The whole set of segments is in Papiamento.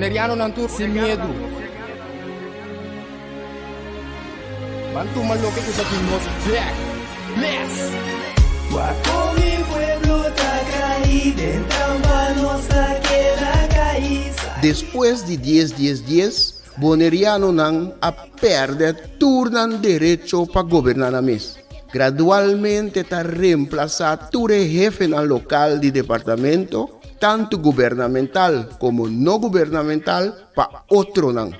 Bonerianonan tur sin miedu. Ban tuma loke ku ta di nos bek. Bless! Wak kon mi pueblo ta kai den trampa nos ta keda kai. Despues di dies dies dies, Bonerianonan a pèrdè tur nan derecho pa goberná nan mes. Gradualmente ta remplasá tur e hefenan lokal di departamento, tantu gubernamental komo no gubernamental, pa otronan.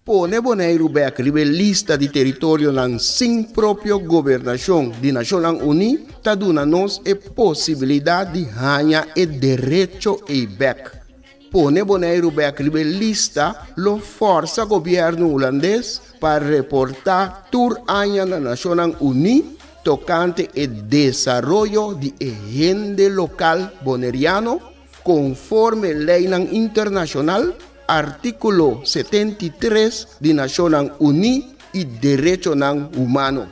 Pone Boneiru bèk riba e lista di teritorionan sin propio gobernashon di Nashonnan Uní ta duna nos e posibilidat di haña e derecho ei bèk. Pone Boneiru bèk riba e lista lo fòrsa gobièrnu hulandes pa reportá tur aña na Nashonnan Uní tokante e desaroyo di e hende lokal boneriano konforme leinan internashonal, artíkulo 73 di Nashonnan Uní i derechonan humano.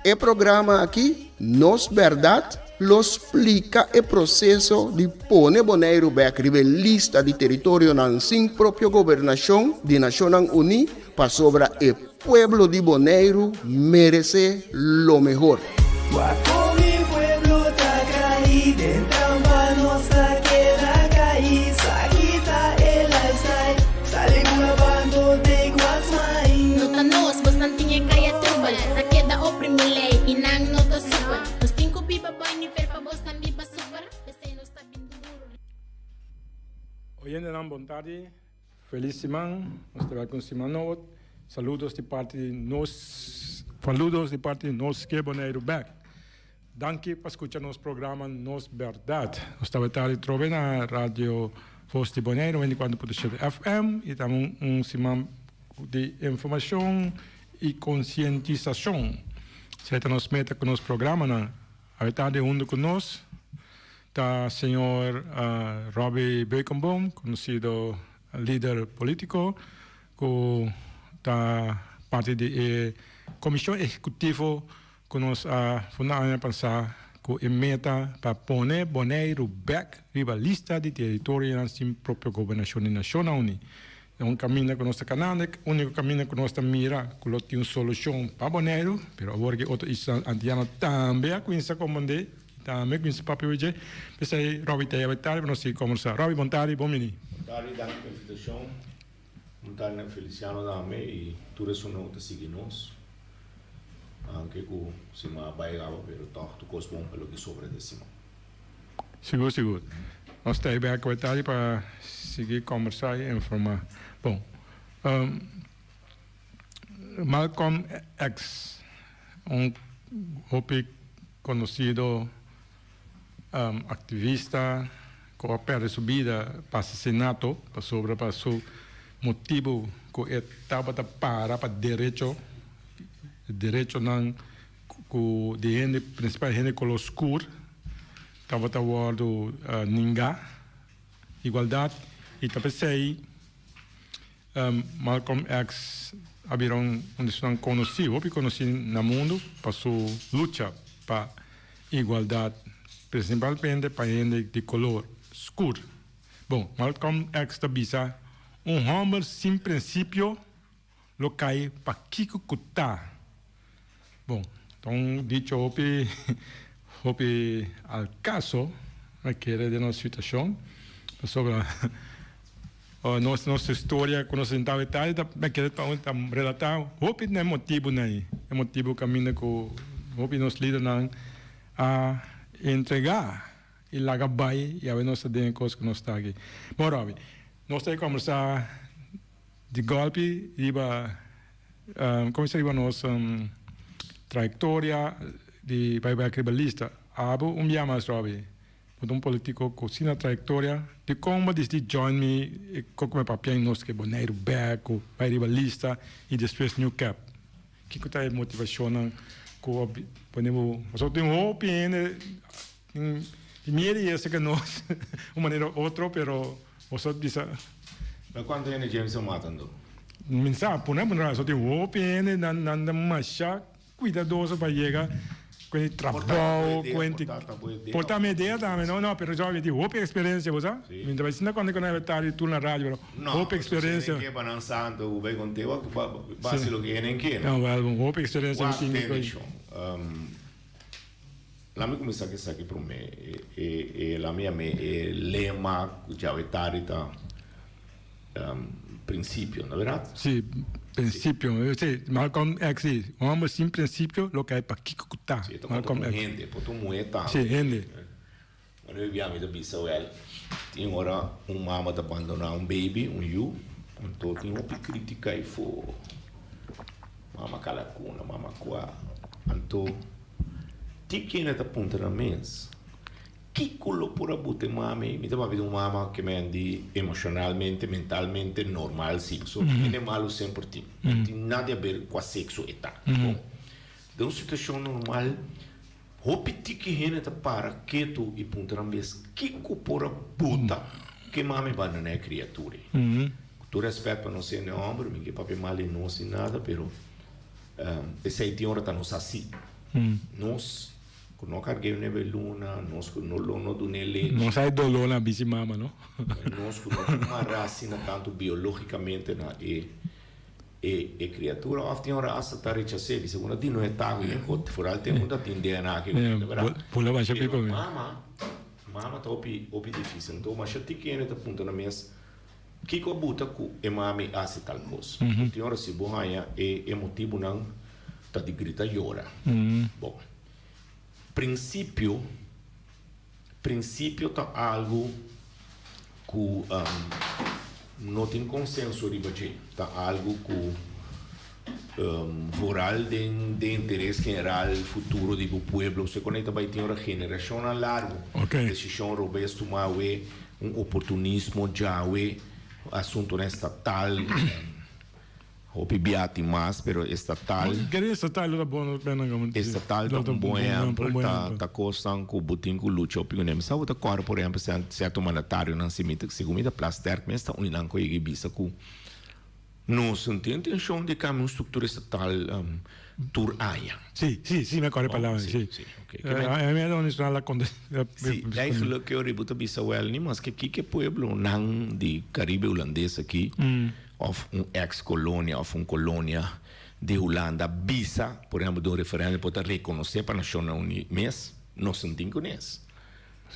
E programa aki, Nos Bèrdat, lo splika e proseso di pone Boneiru bèk riba e lista di teritorionan sin propio gobernashon di Nashonnan Uní pasobra e pueblo di Boneiru meresé lo mehor. Wak kon mi pueblo ta kai den trampa nos ta keda kai sa kita e lifestyle sali bula bando take what's mine. No ta nos, bosnan tin e kaya trubel Ta keda oprimi lei i nan no ta supel Nos tin ku biba boi nivel pa bosnan biba super P'esei nos ta bin duru. Oyentenan bon tardi, felis siman, nos ta bai ku un siman nobo, saludos di parti di nos saludos di parti di nos ke Boneiru bek. Danki pa skucha nos programa Nos Bèrdat. Nos tabata atrobe na Radio Voz di Boneiru 24.7 FM i ta un siman di informashon i konsientisashon. Esei ta nos meta ku nos programanan. Awe tardi huntu ku nos ta señor Robby Beukenboom, konosido lider politiko ku ta parti di e komishon ehekutivo Ku nos a funda aña pasá ku e meta pa pone Boneiru bèk riba lista di teritorionan sin propio gobernashon di Nashonnan Uní. E un kaminda ku nos ta kanando, e úniko kaminda ku nos ta mira ku lo tin un solushon pa Boneiru, pero awor ku e otro islanan antiano tambe a kuminsá kompondé i tambe a kuminsá papia oye dje. P'esei Robby ta yaba tardi pa nos sigui kombersá. Robby, bon tardi, bon bini. Bon tardi, danki pa e invitashon. Bon tardi na Feliciano tambe i tur esunnan ku ta sigui nos. Aunke ku siman a bai gaba pero tòg tur kos bon pa loke sobra di e siman. Sigur sigur. Nos ta bek awe tardi pa sigui kombersá i informá. Bon, Malcolm X, un hopi konosido aktivista ku a pèrdè su bida pa asesinato pasobra pa su motibu ku e tabata para pa derecho, derechonan ku di hende, prinsipal hende koló skur tabata wòrdu ningá, igualdat i ta p'esei Malcolm X a bira un di esnan konosí, hopi konosí na mundu pa su lucha pa igualdat, prinsipalmente pa hende di kolor skur. Bon, Malcolm X ta bisa, Un hòmber sin prinsipio lo kai pa kiko ku ta. Bon, ta un dicho hopi, hopi al kaso, mi kere den nos situashon, pasobra nos nos historia ku nos sentá awe tardi ta mi kere ta ta relatá hopi na e motibunan ei, e motibu kaminda ku hopi nos lidernan a entregá i laga bai i awe nos ta den e kos ku nos ta aki. Bon Robby, nos ta e kombersá di gòlpi riba Komensá riba nos trayektoria di bai bek riba lista. Abo un bia mas Robby, bo ta un politiko ku asina trayektoria. Dikon bo disidi join mi kon ku mi papia i nos ke Boneiru bek ku bai riba lista i despues New Cap? Kiko ta e motivashonnan ku a pone bo? Pasobra tin hopi hende tin miedu di esaki nos un manera u otro pero Boso bisa. Na cuanto hende James a mata anto? Mi sa, pone pone so tin hopi hende nan nan ta masha cuidadoso pa yega. Cuenti trabou, cuenti por ta mi idea tambe no no pero yo di hopi experiencia bo sa mi ta bay sinta cuando cu nan ta tur na radio pero hopi experiencia. No, pa nan santo cu bay conte basi loke hende kier. No wel hopi experiencia mi tin. Wak te Lami cuminsa cu esaki prome e lami yama e lema cu djawe tardi ta. Principio, no verdad? Sí, principio. Sí, Malcolm X, sí. Un homber sin principio lo cae pa kico cu ta. Sí, e ta conta cu hende, por ta un muher tambe. Sí, hende. Ora mi bia mi ta bisa wel, tin ora un mama ta bandona un baby, un yu, anto tin hopi critica eyfo. Mama calacuna, mama cua. Anto, tin kende ta puntra nan mes. Kiko lo por a buta e mama ei? Mi ta papia di un mama ke men di emoshonalmente, mentalmente normal si. Pasobra hende malu semper tin. No tin nada di aber kua sekso e ta. Bon, den un situashon normal, hopi tiki hende ta para ketu i puntra nan bes kiko por a buta ku e mama e bandoná e kriatura ei. Ku tur rèspèt pa nos hende hòmber, mi ke papia mal di nos ni nada, pero esei tin ora ta nos hasi. Nos. Ku no karg'é nebe luna, nos ku no lo no dun'é lechi. Nos hay doló na bichi mama, no? Nos ku no ta mará asina tantu biológikamente na e e e kriatura òf tin ora asta ta rechas'é, bisa ku no tin no e taku den kot, foral tempu ta tin DNA ke kos, bèrdat? Bula masha pipa mi. Pero mama, mama ta hopi hopi difísil. Anto masha tiki hende ta puntra nan mes kiko a buta ku e mami hasi tal kos. Tin ora si bo haña e e motibunan ta di grita yora. Bon. Prinsipio, prinsipio ta algu ku no tin konsenso riba dje. Ta algu ku vooral den den interes general, futuro di bo pueblo. Pasobra ku ta bai tin ora generashonnan largu. Desishon robes tuma awe, un oportunismo djawe, asuntunan estatal. Hopi bia tin mas, pero estatal. Kere estatal lo ta bon lo pena como Estatal ta un bon ehempel, ta ta cosnan cu bo tin cu lucha hopi cune. Mi sa bo ta core por ehempel cierto mandatarionan si mi ta segun mi ta Plasterk mes ta uni nan cu yega y bisa cu nos no tin intencion di cambia un structura estatal tur aña. Si, si, si mi a core palabra, si. Si, ok. Mi a duna la conte. Si, eigenlijk ke ora bo ta bisa wel ni maske kiko e pueblonan di Caribe Hulandes aki. Of un ex kolonia of un kolonia di Hulanda bisa, por ehempel den un referendum por ta rekonosé pa Nashonnan Uní mes, nos no tin kunes.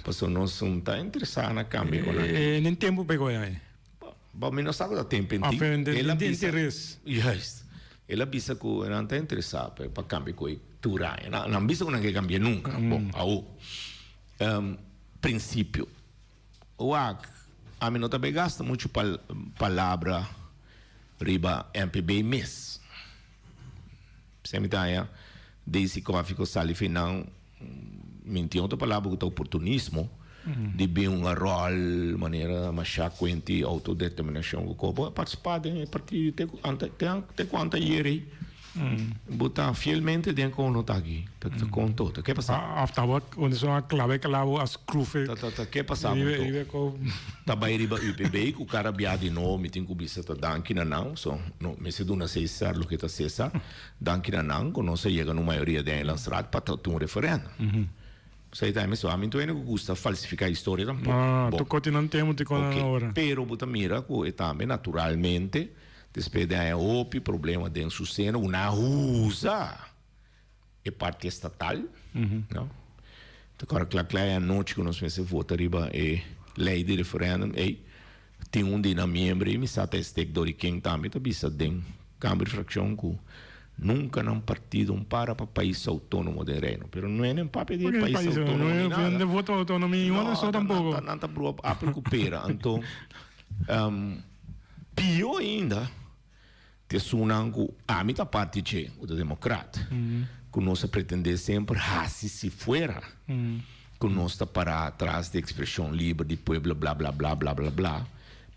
Pasobra nos no ta interesá na kambia kon aki. Nen tempu p'e koe ai. Bo mi no sa ku ta tempu en tin. El a bisa, juist, el a bisa ku nan ta interesá pa kambia koe tur aña. Nan bisa ku nan ke kambia nunka. Bon, awo, prinsipio. Wak, ami no ta bay gasta mucho palabra riba MPB mes. P'esei mi ta haña Daisy Coffie ku sali finan mi tin otro palabra ku ta oportunismo di bin un ròl manera masha kuenti outodeterminashon ku ko. Bo a partisipá den e partido te ku anta te ku anta ayer ei. Bo ta fielmente den kon no ta aki. Ta ta kon to. Ta ke pasa? Of ta bo unda su a clave clavo a scrufe. Ta ta ta ke pasa bo to? Ta bai riba UPB ku kada bia di nobo mi tin ku bisa ta danki na nan. So no mester duna Cesar loke ta Cesar. Danki na nan ku nos a yega na un mayoria den Eilandsraad pa ta tin un referendum. Esei ta mi so. Ami no ta hende ku gusta falsifiká historia tampoco. No, no, tur kos tin nan tempu tin kos nan ora. Pero bo ta mira ku e tambe naturalmente. Despues di haña hopi problema den su seno, ku nan a usa e parti estatal, no? Ta kòrda kla kla e anochi ku nos mester vota riba e lei di referendum ei, tin un di nan miembro ei, mi sa ta estek dor di ken tambe, ta bisa den Kamer di Frakshon ku nunka nan partido un para pa pais outónomo den Reino. Pero no e nen papia di e pais outónomo ni nada. No, nan ta brua apel ku pera. Anto. Pio ainda ta esunnan ku ami ta parti dje, ku ta demokrat, ku nos a pretendé semper hasi si fuera ku nos ta pará tras di ekspreshon liber di pueblo bla bla bla bla bla bla,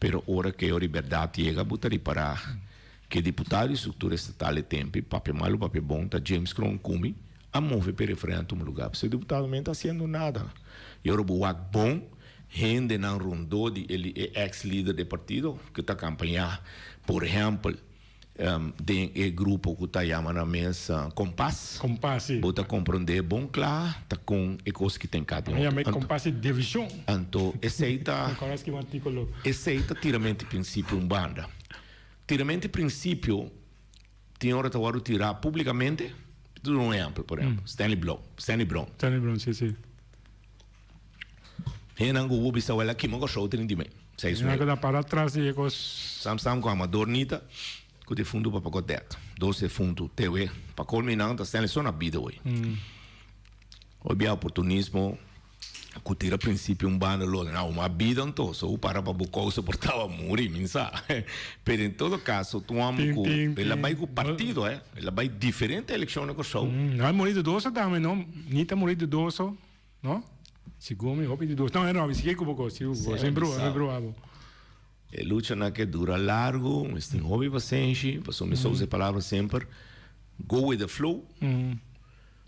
pero ora ku e ora di bèrdat yega bo ta ripará ku e diputado di struktura estatal e tempu papia malu papia bon ta James Kroon kumi a move pa e referèndum lugá pasobra e diputado men ta hasiendo nada i ora bo wak bon. Hendenan rondó di e ex lider di e partido ku ta kampañá, por ehèmpel, Den e grupo ku ta yama nan mes Kompas. Kompas, si. Bo ta komprondé bon kla ta kon e kos ki ten ka den otro. Nan yama e Kompas di divishon. Anto esei ta. Mi kòrda skibi un artíkulo. Esei ta tiramenti prinsipio un banda. Tiramenti prinsipio tin ora ta wòrdu tirá públikamente. Mi ta duna un ehèmpel, por ehèmpel, Stanley Blou, Stanley Brown. Stanley Brown, si, si. Hendenan ku bo bisa wèl a kima Kòrsou 39. Seis Nan nuebe. ku ta para atras di e kos. Sam Sam ku Amador Nita ku defuntu Papa Godet. Dos defuntu tewe pa kolmi nan ta Stanley so na bida hoy. Hoy bia oportunismo ku tira prinsipio un banda lo na uma bida anto so u para pa bo kousa por tawa muri min sa. Pero en todo kaso tu homo ku el a bai ku partido eh el a bai diferente elekshon na Kòrsou. Nan a muri dudoso tambe no Nita muri dudoso. No? Segun mi hopi di dos. No, no, sigui ku bo kos, sigui ku bo kos. Sin brua, sin brua bo. E luchanan ke dura largu, mes tin hopi pasenshi, pasobra mi sa usa e palabra semper, go with the flow,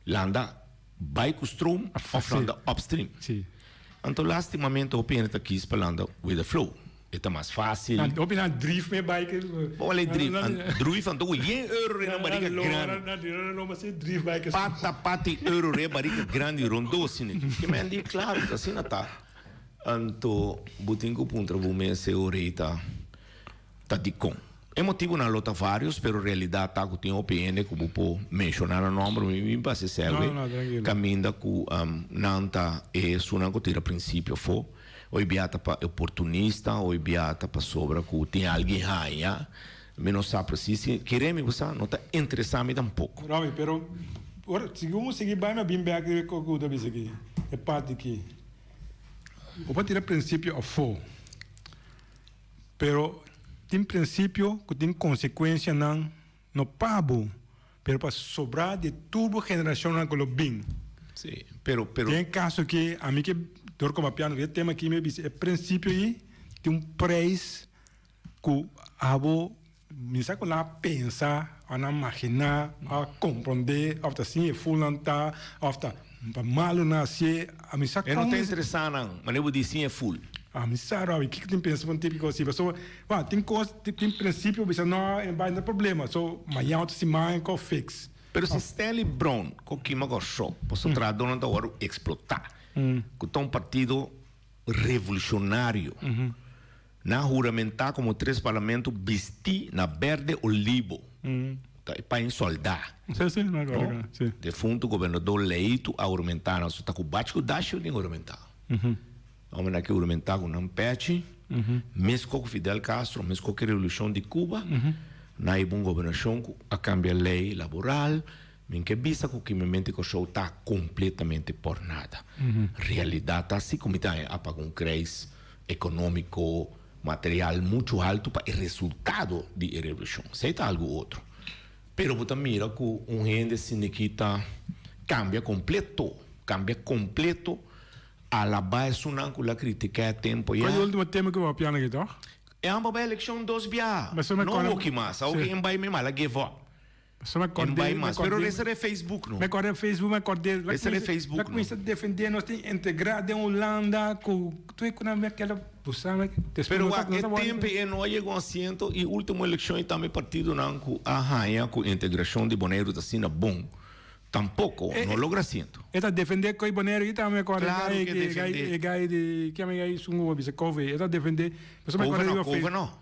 landa bai ku stroom of landa upstream. Anto lastimamente hopi hende ta kis pa landa with the flow. E ta mas fácil. Nan hopi nan drief me bike. Bo wale drief. An druif anto ku yen euro re na barika grandi. Nan dira nan nomás e drief bike. Pata pati euro re barika grandi rondó asina. Ke men di klaro ta asina ta. Anto bo tin ku puntra bo mes e ora ei ta ta dikon. E motibunan lo ta varios pero realidat ta ku tin hopi hende ku bo por menshoná nan nomber mi mi pasa e sèlve kaminda ku nan ta e esunnan ku tira prinsipio afó. Hoy bia ta pa oportunista, hoy bia ta pasobra cu tin alguien haña, mi no sa precies si kere mi bo sa, no ta interesa mi tampoco. Robbie, pero ora segun bo sigui bai mi a bin bek riba e kos ku bo ta bisa aki, e parti aki. Bo por tira prinsipio afó, pero tin prinsipio ku tin konsekuensianan No pa bo, pero pa sobrá di tur bo generashonnan ku lo bin. Sí, pero, pero. Den e kaso aki, ami ke dor ku papiando di e tema aki, mi a bisa e prinsipio ei tin un preis ku abo mi sa ku nan a pensa, òf nan a maginá, òf a komprondé, òf ta sin e fulnan ta, òf ta pa malu nan a hasié. Ami sa E no kon. ta interesá nan, manera bo di sin e ful. Ami sa, Robbie, kiko tin pensa pa un tipiko asi? Pasobra, Wou, tin kos, tin prinsipio bisa no e bai na problema, so mañana otro siman e ko fix. Pero si Stanley Brown ko kima Kòrsou, pasobra trahadónan ta wòrdu eksplotá ku ta un partido revolushonario. Nan a huramentá komo tres parlamento bistí na berde olibo, ta e pain sòldá. No? Defuntu gobernador Leito a huramentá nan, so ta ku Bach ku Dashiell tin huramentá. Homennan ke huramentá ku nan pechi, meskos ku Fidel Castro, meskos ku e revolushon di Cuba, nan a hiba un gobernashon ku a kambia lei laboral. Mi ke bisa ku kimemente Kòrsou ta kompletamente por nada. Realidat ta si ku mi ta haña a paga un krijs ekonómiko, material muchu haltu pa e resultado di e revolushon. Esei ta algu otro. Pero bo ta mira ku un hende sinikita kambia kompleto, kambia kompleto. Alabá esunnan ku la kritiká e tempo ya. Kua e ultimo tema ku bo a piano aki toch? E han pa bai elekshon dos biaha. Pasobra mi No kòrda. woki mas. Awo Sí. ke en bai mi mal a give up. Pasobra mi En kòrd'é, bai mi mas. Pero kòrd'é. resa den Facebook no. Mi kòrd'é Facebook, mi kòrd'é. La Resa den kuminsa, Facebook la no. kuminsa defendé nos tin integrá den Hulanda ku tur e ku nan keda bo sa despues Pero no ta wak no e ta wòrdu. tempo e no a yega un asiento i ultimo elekshon i tambe partidonan ku a haña ku integrashon di Boneiru ta asina bon. Tampoco no logra asiento. E ta defende koe Boneiru i tambe kore Claro gai ke ki gai defende. e gai di kiami gai sungu bo bisa Covey e ta defende pasobra mi Cove kore no, riba Cove Facebook no.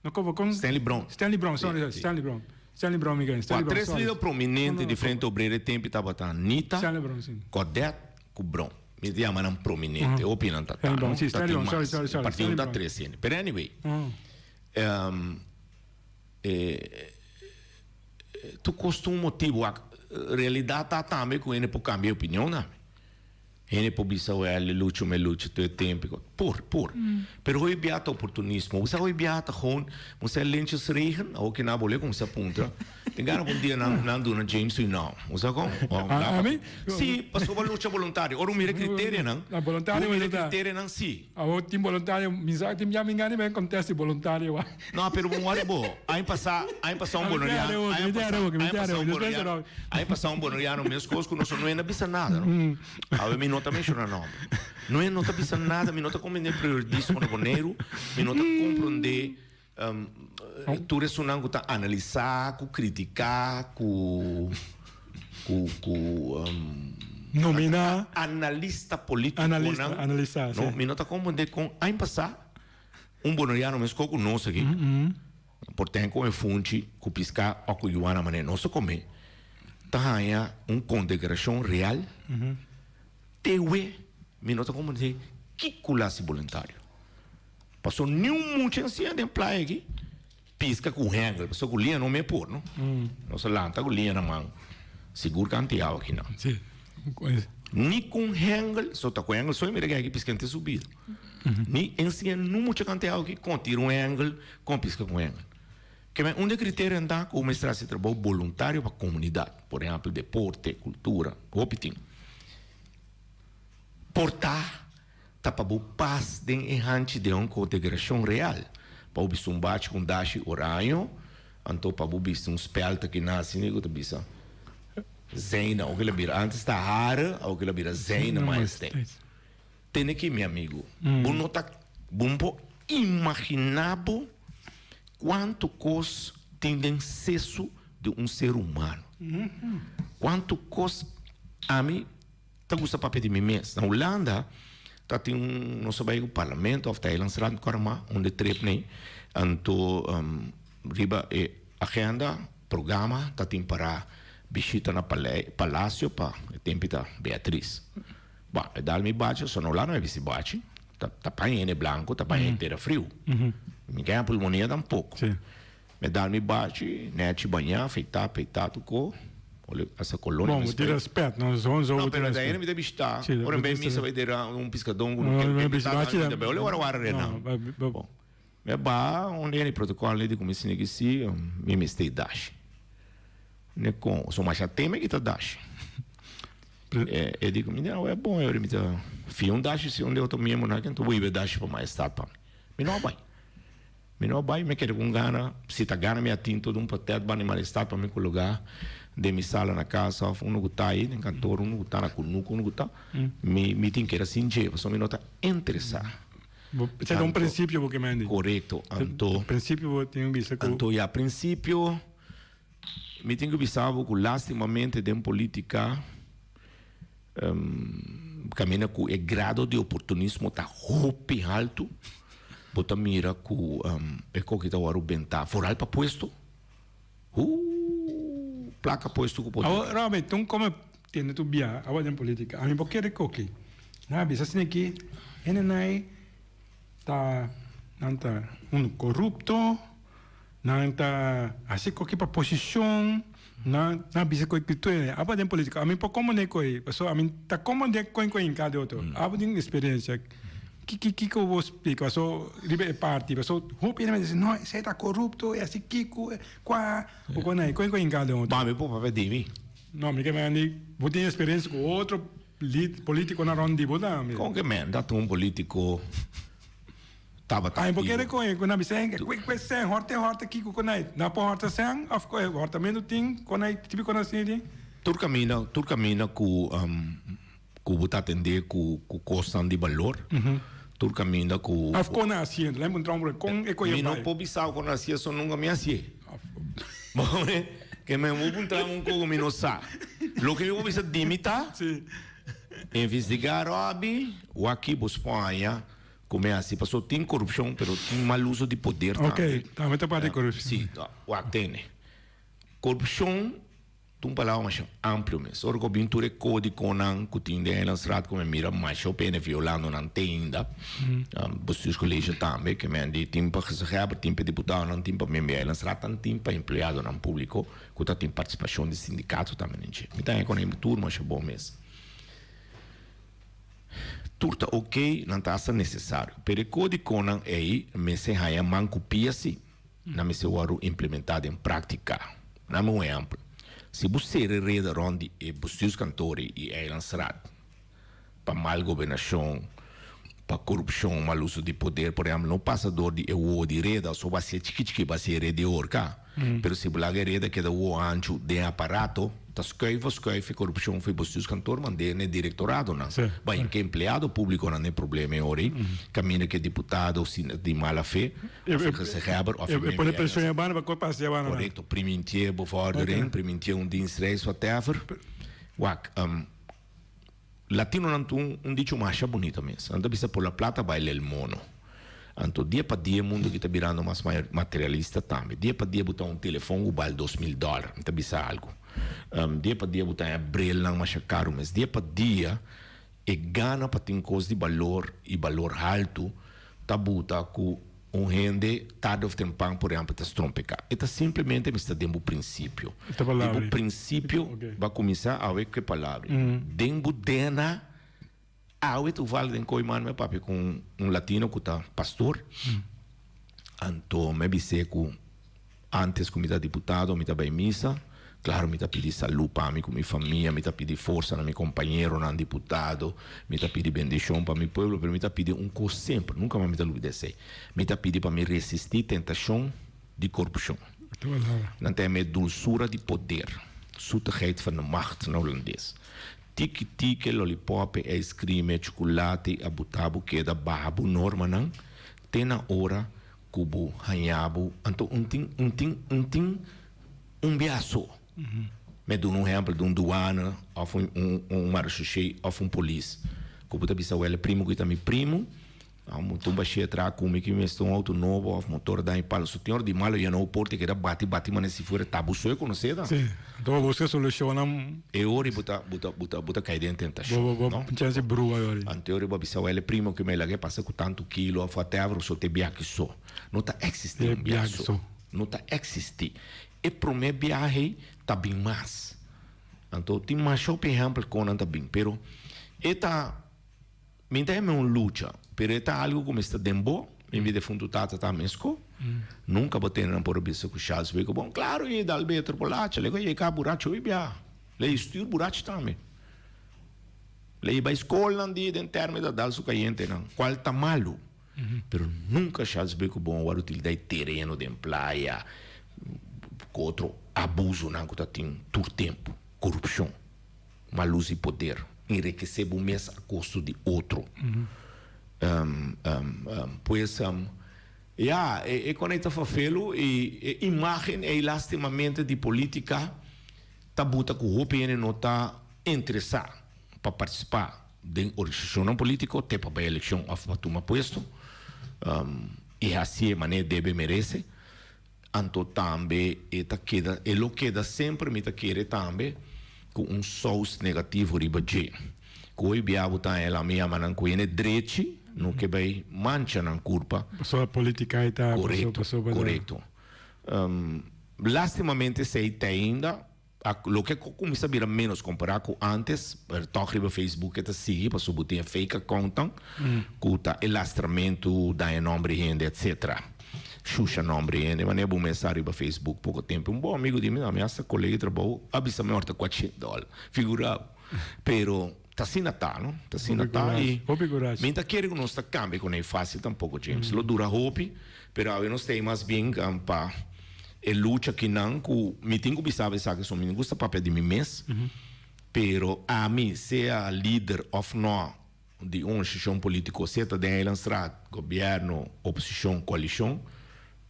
no Cove kon Stanley Brown. Stanley Brown Si, sorry si. Stanley Brown Stanley Brown mi gai Stanley Kua Brown tres sorry lider no prominente no di no Frente Cove Obrero e tempi tabata Nita, Stanley Brown si. Godett ku Brown. Mi ta yama nan prominente, hopi nan ta ta Stanley Brown no si ta Stanley tin Brown sorry mas. sorry E sorry partido Stanley ta Brown. tres hende. Pero anyway, e Tur kos tin un motibu. Wak, realidat ta tambe ku hende por kambia e opinion tambe. Hende por bisa wèl, e lucha me lucha tur e tempu. Por, por. Pero hopi bia ta oportunismo. Bo sa hopi bia ta gewoon, bo sa e lintjesregen, awor ki nan a bolbe kuminsá puntra. Tin gana ku un dia nan nan duna James su nòm. Bo sa kon? A mi? Sí, pasobra lucha boluntario. Ora bo mira e kriterianan, bo mira e kriterianan, sí. Awor tin boluntario, mi sa tin bia mi ngani ben contesti boluntario wa. No, pero bon wak bo. Aña pasá, aña pasá un boneriano, aña pasá, aña pasá un boneriano, aña pasá un boneriano meskos ku nos no a bisa nada no. Awe mi no ta menshoná nòmber. No e no ta bisa nada, mi no ta komprendé periodismo na Boneiru, mi no ta komprendé. Tur esunnan ku ta analisá, ku kritiká, ku ku ku Nominá. Analista polítikonan. Analista, analisa, si. No, mi no ta komprendé kon aña pasá un boneriano meskos ku nos aki por ten ku e funchi ku piská òf ku yuana manera nos ta komé ta haña un kondekorashon real. Te we mi no ta komprendé kiko lo hasi boluntario. Paso niun mucha enseña den playa aki pisca cu hengel, paso cu liña no me por no. Nos a lanta cu liña na man, sigur canti awa aki nan. Ni cu hengel, so ta cu hengel so e mira aki pisca henter su bida. Ni enseña niun mucha canti awa aki con tira un hengel, con pisca cu hengel. Ke men un di e criterionan ta cu mester haci trabou boluntario pa comunidad, por ehempel deporte, cultura, hopi tin. Por ta. Ta pa bo pas den e hanchi den un kontegrashon real. Pa bo bisti un bachi ku un dashi oraño, anto pa bo bisti un spèlt aki na asina ku ta bisa Zijne, awor ku el a bira antes ta Hare, awor ku el a bira Zijne Majesteit. Tene aki mi amigu, bo no ta, bo no por imaginá bo kuantu kos tin den sesu di un ser humano. Kuantu kos ami. Ta gusta papia di mi mes. Na Hulanda ta tin un nos a bai ku parlamento of Eilandsraad mi kòrda mas unda e trip nei anto riba e agenda programa ta tin para bishita na palacio pa e tempi ta Beatriz. Bon e dal mi bachi so na Hulanda mi a bisti bachi ta paña hende blanco ta paña hende tera friu mi ka haña pulmonia tampoco. Me dal mi bachi, nechi bañá, feitá, peitá tuko. Ole, asa kolonia Bon, mi bo tin spray. respet, no? Zo, zo No, bo tin pero respet. daena mi ta bishitá. Sí, Ora bo mi tin bai misa respet. bai dera un piskadon ku No, no no, ker no, ker bishi ta bachi mi da. ta bai. Ole wara wara No, rena. ba, ba, Bon, mi a ba un día di protokòl di ku mi sinti ki si, mi mester dashi. Ne kon, so masha teme ki ta dashi. Pre- E, e di ku mi, no, e bon, e ora mi ta fia un dashi si un di otro miembro nan ken ta wiba e dashi pa maestad pa mi. Mi no a bai. Mi no a bai, mi a keda ku un gana, si ta gana mi a tin todo un patet banda di malestar pa mi kologa den mi sala na kas of unu ku ta ahi den kantor, unu ku ta na kunuku, unu ku ta, mi mi tin keda sin dje pasobra mi no ta interesá. Bo esei ta un prinsipio bo ke mende. Korekto, anto. Prinsipio bo tin ku bisa ku. Anto ya prinsipio mi tin ku bisa bo ku lastimamente den politika Kaminda ku e grado di oportunismo ta hopi haltu, bo ta mira ku e koki ta wòrdu bentá foral pa puesto. Huu! Plaka puesto ku por. Awor, Robert, tun komo tende tu bia awa den politika? Ami bo kere koki. Nan a bisa asina ki hende nai ta nan ta un korupto. Nan ta hasi koki pa posishon, nan a bisa koe ki tur hende aba den politika. Ami por komprende koe, pasobra ami ta komprende koe koe hinka di otro. Abo tin eksperensia, ki kiko bo splika pasobra riba e parti? Pasobra hopi hende ta bisa no esei ta korupto, e hasi kiko, kua, o kon ei, koe koe hinka di otro. Ma ami por papia di mi. No, mi ke mandi bo tin eksperensia ku otro politikonan rònt di bo tambe. Kon ke men ta un politiko? Tabata Ay, bo kere activo. koe ku na bisa hende kue kue sen horte horte kiko ku nai na por horta sen of koe hortamentu tin kon nai tipi kon asina tin. Tur kaminda tur kaminda ku ku bo ta atende ku ku kosnan di balor tur kaminda ku. Of kon a hasiendo lei puntra un por kon e koe Mi no bai. por bisa kon a hasié so nunka mi hasié bo ke men bo puntra mi un kos ku mi no sa loke mi por bisa di mi ta investigá Robby wak bo spaña. Come haci paso tin corupcion pero tin mal uso di poder tambe. Ok, tambe ta parti di corupcion. Si, wak tene. Corupcion ta un palabra masha amplio mes. Ora cu bin tur e codiconan cu tin den Eilandsraad cu mi mira masha hopi hende violando nan te ainda. Bestuurscollege tambe, ke men di tin pa gezaghebber, tin pa diputadonan, tin pa miembro di Eilandsraad, tan tin pa empleadonan publico cu ta tin participacion di sindicato tambe den dje. Mi ta haña cu nan tur masha bon mes. Tur ta ok, nan ta hasta nesesario. Pero e kódigonan ei mester haña man ku pia sí. Nan mester wòrdu implementá den práktika. Dame un ehèmpel. Si bo sera e reda rònt di e bestuurskantoor i eilandsraad pa mal gobernashon, pa korupshon, mal uso di poder, por ehèmpel, no pasa dor di e wowo di reda, so bo hasié chiki chiki, bo hasié reda di horka. Pero si bo laga e reda keda wowo anchu den e aparato. Ta scuif a scuif e corupcion for e bestuurskantoor mand'é na e directoradonan. Bai ke empleado publiconan e problema e ora ei. Caminda ke diputado si di mala fe of e gezaghebber of e E pone presion e banda pa koe pasa e banda. Correcto. Primintié bevordering, primintié un dienstreis whatever. Wak, Latinonan tin un dicho masha bunito mes. Nan ta bisa por la plata baila el mono. Anto dia pa dia e mundo aki ta birando mas materialista tambe. Dia pa dia bo ta un telefon ku bal 2000 dòler. Mi ta bisa algu. Dia pa dia bo ta haña brilnan masha karu mes. Dia pa dia e gana pa tin kos di balor i balor haltu ta buta ku un hende tarde of tempan por ehempel ta strompeká. E ta simplemente mester den bo prinsipio. Den bo prinsipio bo a kuminsá awe ku e palabra. Den bo dna awe toevallig den Kooiman mi a papia ku un latino ku ta pastor. Anto mi a bis'é ku Antes ku mi ta diputado mi ta bai misa. Klaro mi ta pidi salú pa mi ku mi famia, mi ta pidi forsa na mi kompañeronan diputado, mi ta pidi bendishon pa mi pueblo, pero mi ta pidi un kos semper, nunka mas mi ta lubida esei, mi ta pidi pa mi resistí tentashon di korupshon. Nan ta yama e dulsura di poder, zoetigheid van de macht na hulandes. Tiki tiki e lolipòp, e ijskrim, e chukulate a buta bo keda baha bo normanan te na ora Ku bo haña bo, anto un tin, un tin, un tin un bia so. Mi a duna un ehèmpel di un duana òf un un un marechaussee òf un polis ku bo ta bisa wèl e primu ku ta mi primu, a tumba shia traha ku mi ku mi mester un outo nobo òf motor a daña palo. Su tin ora di malo ya no por te keda bati bati manera si fuera ta bo so e konosé ta. Sí, anto bo buska solushonnan. E ora bo ta bo ta bo ta bo ta kai den tentashon, Bo bo no? bo chèns di brua e ora. Anto e ora bo a bisa wèl e primo ku mi a laga e pasa ku tantu kilo òf whatever so te biaha so. No ta eksistí E un biaha biaha so. so. No ta eksistí. E promé biaha ei ta bin mas. Anto tin masha hopi ehèmpel kon nan ta bin, pero e ta Mi ta heme un lucha, pero e ta algo cu mester den bo. Mi mi defunto tata ta mesco. Nunca bo tene nan por a bisa cu Charles Weko bon. Claro ye dal beter por lacha. Lego ye ka buracho hoy bia. Le ye stuur buracho tambe. Le ye bay school nan di den terme da dal su cayente nan. Cual ta malo. Pero nunca Charles Weko bon word utilidad e tereno den playa. Cu otro abuso nan cu ta tin tur tempo. Corrupcion. Malus di poder, enrekesé bo mes a kosto di otro. Pues, ya, e kon ei ta fafelu i e imágen ei lastimamente di polítika ta buta ku hopi hende no ta interesá pa partisipá den organisashonnan polítiko te pa bai elekshon òf pa tuma puesto i hasié manera debe merese. Anto tambe e ta keda, e lo keda semper, mi ta kere tambe, ku un sous negativo riba dje. Ku hoy bia bo ta haña mi yama nan ku hende drechi, no ke bai mancha nan kurpa. Pasobra politica e ta, Korekto, pasobra. korekto. Lastimamente esei te ainda, a loke ku kuminsá bira ménos kompará ku ántes, pero tòg riba Facebook e ta sigui pasobra bo tin e fake accountnan ku ta e lastramentu, daña nòmber di hende etcetera. Shusha nòmber di hende. Manera bo mes sa riba Facebook poko tempu un bon amigu di mi, ami hasta kolega di trabou a bisa mi ora ta kuachenta dòler. Figurá bo. Pero ta asina ta, no? Ta asina ta i mi ta kere ku nos ta kambia kuné fásil tampoko, James. Lo dura hopi, pero awe nos ta ei mas bien pa e lucha kinan ku mi tin ku bisa esaki, so mi no gusta papia di mi mes, pero ami sea lider òf nò di un organisashon polítiko, sea ta den Eilandstraat, gobièrnu, oposishon, koalishon,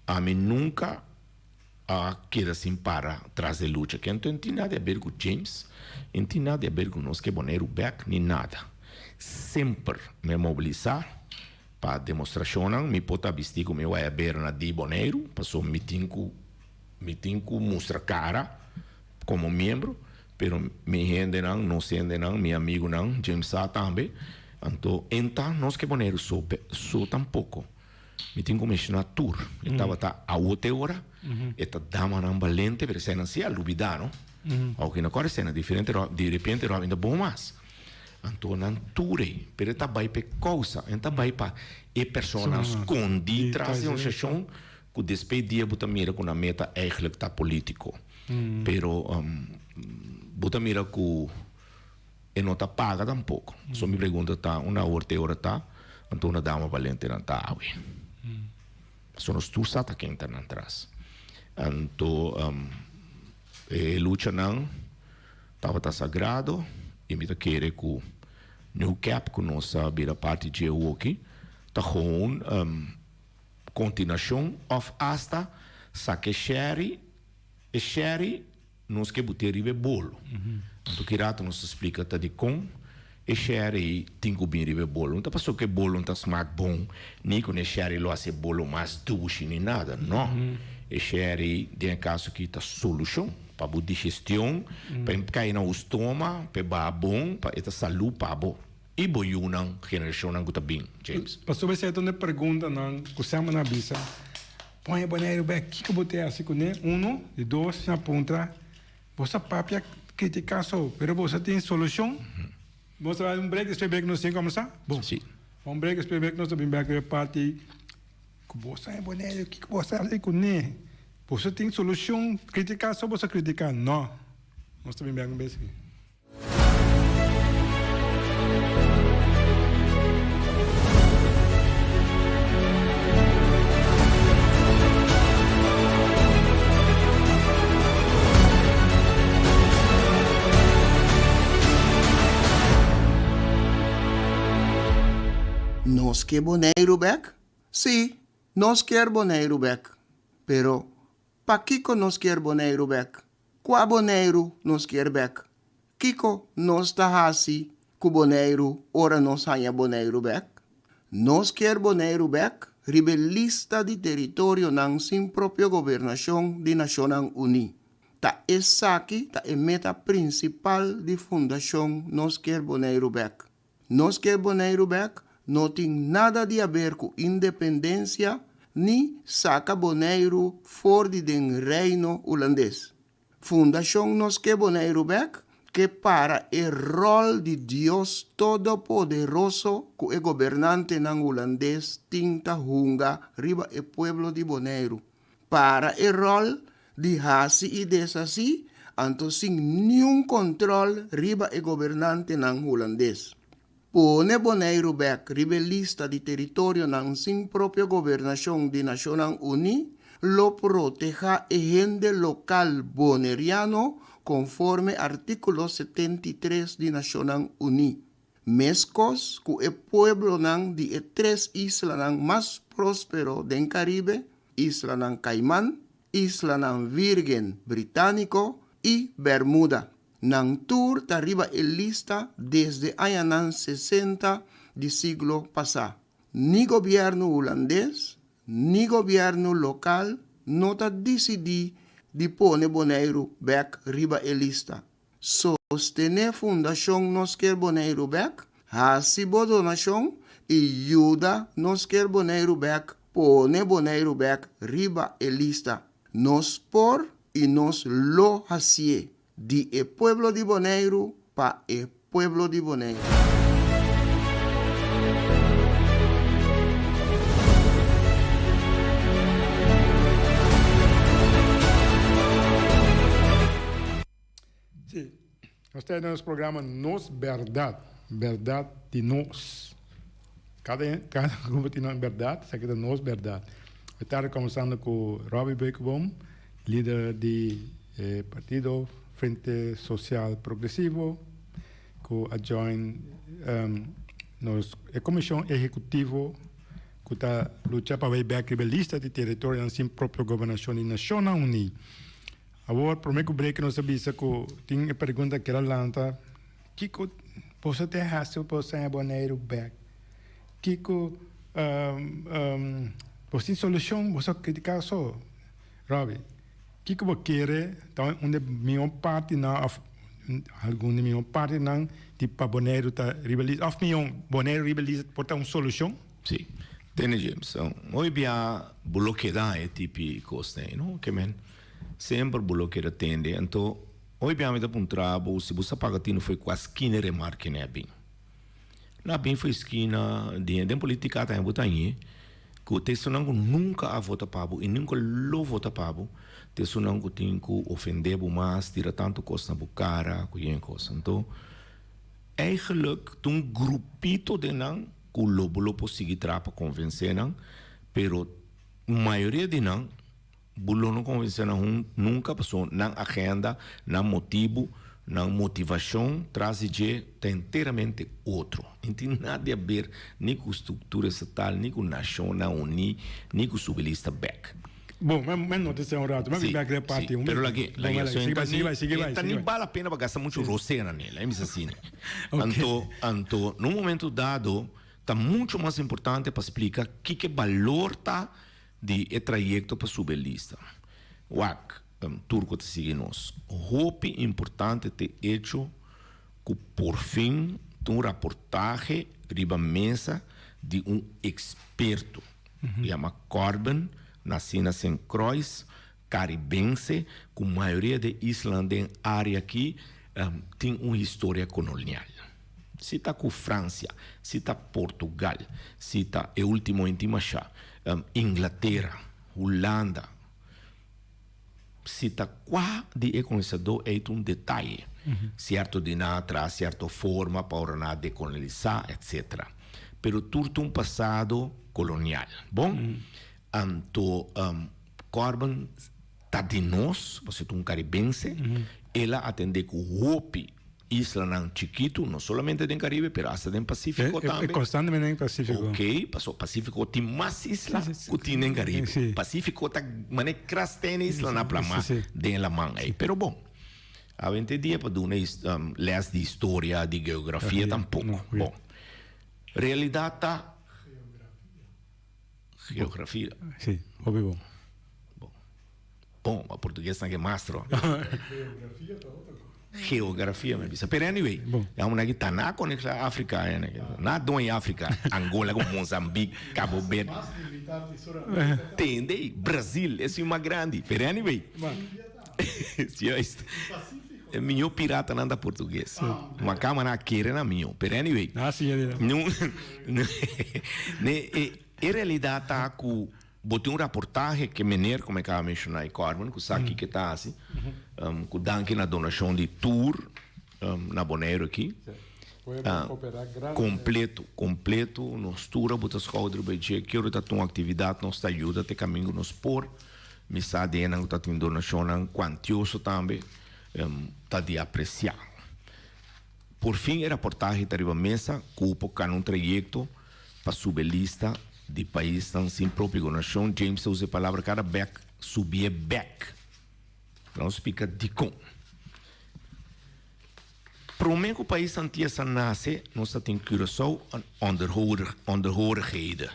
ami nunka a keda sin para tras di e lucha aki. Anto no tin nada di haber ku James, no tin nada di haber ku nos ke Boneiru bèk ni nada. Semper mi a mobilisá pa demostrashonnan, mi por ta bisti ku mi wayabera na di Boneiru, pasobra mi tin ku mi tin ku mustra kara komo miembro, pero mi hendenan, nos hendenan, mi amigunan, James sa tambe, anto enta nos ke Boneiru so so tampoko. Mi tin ku menshoná tur. E tabata awo te ora. E ta damanan balente, pero eseinan si a lubidá, no? Awo ki no kòrda eseinan diferente, di repente Robin ta bon mas. Anto nan tur ei, pero e ta bai pa e kousa, e ta bai pa e personanan skondí tras di organisashon ku despues dia bo ta mira ku nan meta eigentlik ta polítiko. Pero bo ta mira ku. E no ta paga tampoco. So mi pregunta ta, unda awor te ora ta, anto una dama balente nan ta awe? Pasobra nos tur sa ta ken ta nan tras. Anto e luchanan. Tabata sagrado y mi ta kere cu New Cap cu nos a bira parti dje awoki ta gewoon continuacion of hasta saca e sherry, e sherry nos ke bute riba e bolo. Anto ki rato nos ta splica ta dicon e sherry ei tin cu bin riba e bolo. No ta pasobra cu e bolo no ta smaak bon ni cu e sherry lo haci e bolo mas dushi ni nada, no. E sherry den e caso aki ta solucion. Pa bo digestion, pa e kai na bo stoma, pa e baha bon, pa e ta salú pa bo i bo yunan, generashonnan ku ta bin, James. Pasobra esei ta un e preguntanan ku semper nan a bisa, Pon e Boneiru bek, kiko bo ta hasi kuné? Uno, di dos, nan a puntra, Bo sa papia kritiká so, pero bo sa tin solushon? Bo sa bai un brek, despues brek nos tin kòmensá? Bon, un brek, despues brek nos ta bin bek riba e parti ku bo sa e Boneiru, kiko bo sa hasi kuné? Boso tin solucion? Critica so boso critica? No. Nos ta bin bek un bes aki. Nos ke Boneiru bek? Sí, Nos kier Boneiru bek. Pero, pakiko nos kier Boneiru bek? Kua Boneiru nos kier bek? Kiko nos ta hasi ku Boneiru ora nos haña Boneiru bek? Nos kier Boneiru bek riba e lista di teritorionan sin propio gobernashon di Nashonnan Uní. Ta esaki ta e meta prinsipal di Fundashon Nos Kier Boneiru Bek. Nos ke Boneiru bek no tin nada di haber ku independensia ni saka Boneiru for di den Reino Hulandes. Fundashon Nos ke Boneiru bek ke para e ròl di Dios Todopoderoso ku e gobernantenan Hulandes tin ta hunga riba e pueblo di Boneiru. Para e ròl di hasi i deshasí, anto sin niun kòntròl riba e gobernantenan hulandes. Pone Boneiru bèk riba e lista di teritorionan sin propio gobernashon di Nashonnan Uní lo protehá e hende lokal boneriano konforme artíkulo 73 di Nashonnan Uní. Meskos ku e pueblonan di e tres islanan mas próspero den Karibe, Islanan Cayman, Islanan Virgen Britániko i Bermuda. Nan tur ta riba e lista desde añanan sesenta di siglo pasá. Ni gobièrnu hulandes ni gobièrnu lokal no ta disidí di pone Boneiru bèk riba e lista. Sostené Fundashon Nos Kier Boneiru Bèk, hasi bo donashon i yuda Nos Kier Boneiru Bèk pone Boneiru bèk riba e lista. Nos por i nos lo hasié, di e pueblo di Boneiru pa e pueblo di Boneiru. Sí, nos ta den nos programa Nos Berdad, Berdad di Nos. Cada, cada grupo tin nan berdad, esaki ta nos berdad. We ta comenzando cu Robbie Beukeboom, lider di e partido Frente Social Progresivo, cu a join um, nos e comision ehecutivo cu ta lucha pa bay bek riba e lista di territorionan sin propio gobernacion di Nacionnan Uní. Awor, promé ku brek nos a bisa ku tin e pregunta keda lanta, Kiko boso ta hasi pa boso haña Boneiru bèk? Kiko boso tin solushon? Boso a kritiká so. Robbie, kiko bo kere ta un di e mihó partinan òf algun di e mihó partinan di pa Boneiru ta riba lista òf mihó Boneiru riba lista por ta un solushon? Sí. Tene James, hoy bia bo lo keda e tipi kosnan ei, no? Ke men semper bo lo keda tende. Anto hoy bia mi ta puntra bo si bo sa paga tinu fo'i kua skina e remarke ne a bin. Na bin fo'i skina di den politika tambe bo ta hañ'é ku ta esunnan ku nunka a vota pa bo i nunka lo vota pa bo, ta esunnan ku tin ku ofende bo mas, tira tantu kos na bo kara ku yen kos. Anto eigenlijk ta un grupito den nan ku lo bo lo por sigui traha pa konvensé nan, pero mayoria di nan bo lo no konvensé nan nunka pasobra nan agenda, nan motibu. Nan motivashon tras di dje ta enteramente otro. No tin nada di haber ni ku struktura estatal, ni ku Nashonnan Uní, ni ku subi lista bèk. Bon, mi a nota esei un ratu. Mi a bin bèk den e parti. Pero lag'é, lag'é. So e ta ni, e ta ni bal a pena pa gasta muchu rosea na nel, mi bisa asina. Anto, anto, na un momento dado ta muchu mas importante pa splika kiko e balor ta di e trayekto pa subi e lista. Wak. Tur ku ta sigui nos. Hopi importante t'e echo ku porfin tin un raportahe riba mesa di un eksperto yama Corbin, nasí na Sint Croix, karibense, ku mayoria di e islanan den área aki tin un historia kolonial. Si ta ku Fransia, si ta Portugal, si ta e último en tin mashá, Inglatera, Hulanda. Si ta kua di e konkisadó ei ta un detaye, sierto di nan a traha sierto forma pa ora nan a dekolonialisá, etsetera. Pero tur ta un pasado kolonial. Bon, anto Corbyn ta di nos, pasobra e ta un karibense, el a atendé ku hopi Islanan chikitu, no solamente den Caribe, pero hasta den Pacífico tambe. Constantemente den Pacífico. Ok, paso Pacífico tin mas isla cu tin den Caribe. Pacífico ta mane kras tene islanan plama den laman ey. Pero bon, awente dia pa duna les di historia, di geografia tampoco. Bon, realidad ta. Geografia. Sí, hopi bon. Bon. Bon, ma portugues nan ke mastro. Geografia ta otro cosa. Geografia mi bisa. Pero anyway, Bon. ya una ki ta na conecta Africa, na doña Africa, Angola con Mozambique, Cabo Verde. Mas di mitar di Suramérica. Tende, Brasil, es un mas grandi. Pero anyway. Bon. Juist. E miho piratanan ta portugues. Ma kama nan a kere nan miho. Pero anyway. Ah, sí, ya. Nu, ne, e, e realidad ta ku bo tin un raportahe ke meneer, como e kaba menshona e Corwin, ku sa kiko e ta hasi, um, ku danki na donashon di tur, um, na Boneiru aki. Pueblo koopera grandi. Kompleto, kompleto. Nos tur a buta skouder bij dje. Kero ta tin un aktividat nos ta yuda te kamingu nos por. Mi sa di esnan ku ta tin donashonnan kuantioso tambe ta di apresiá. Por fin e raportahe ta riba mesa ku por kana un trayekto pa subi e lista di paisnan sin propio gobernashon. James ta usa e palabra kada bek, subié bek. Nos splika dikon. Promé ku pais Antias a nase nos ta tin Curaçao onderhorigheden.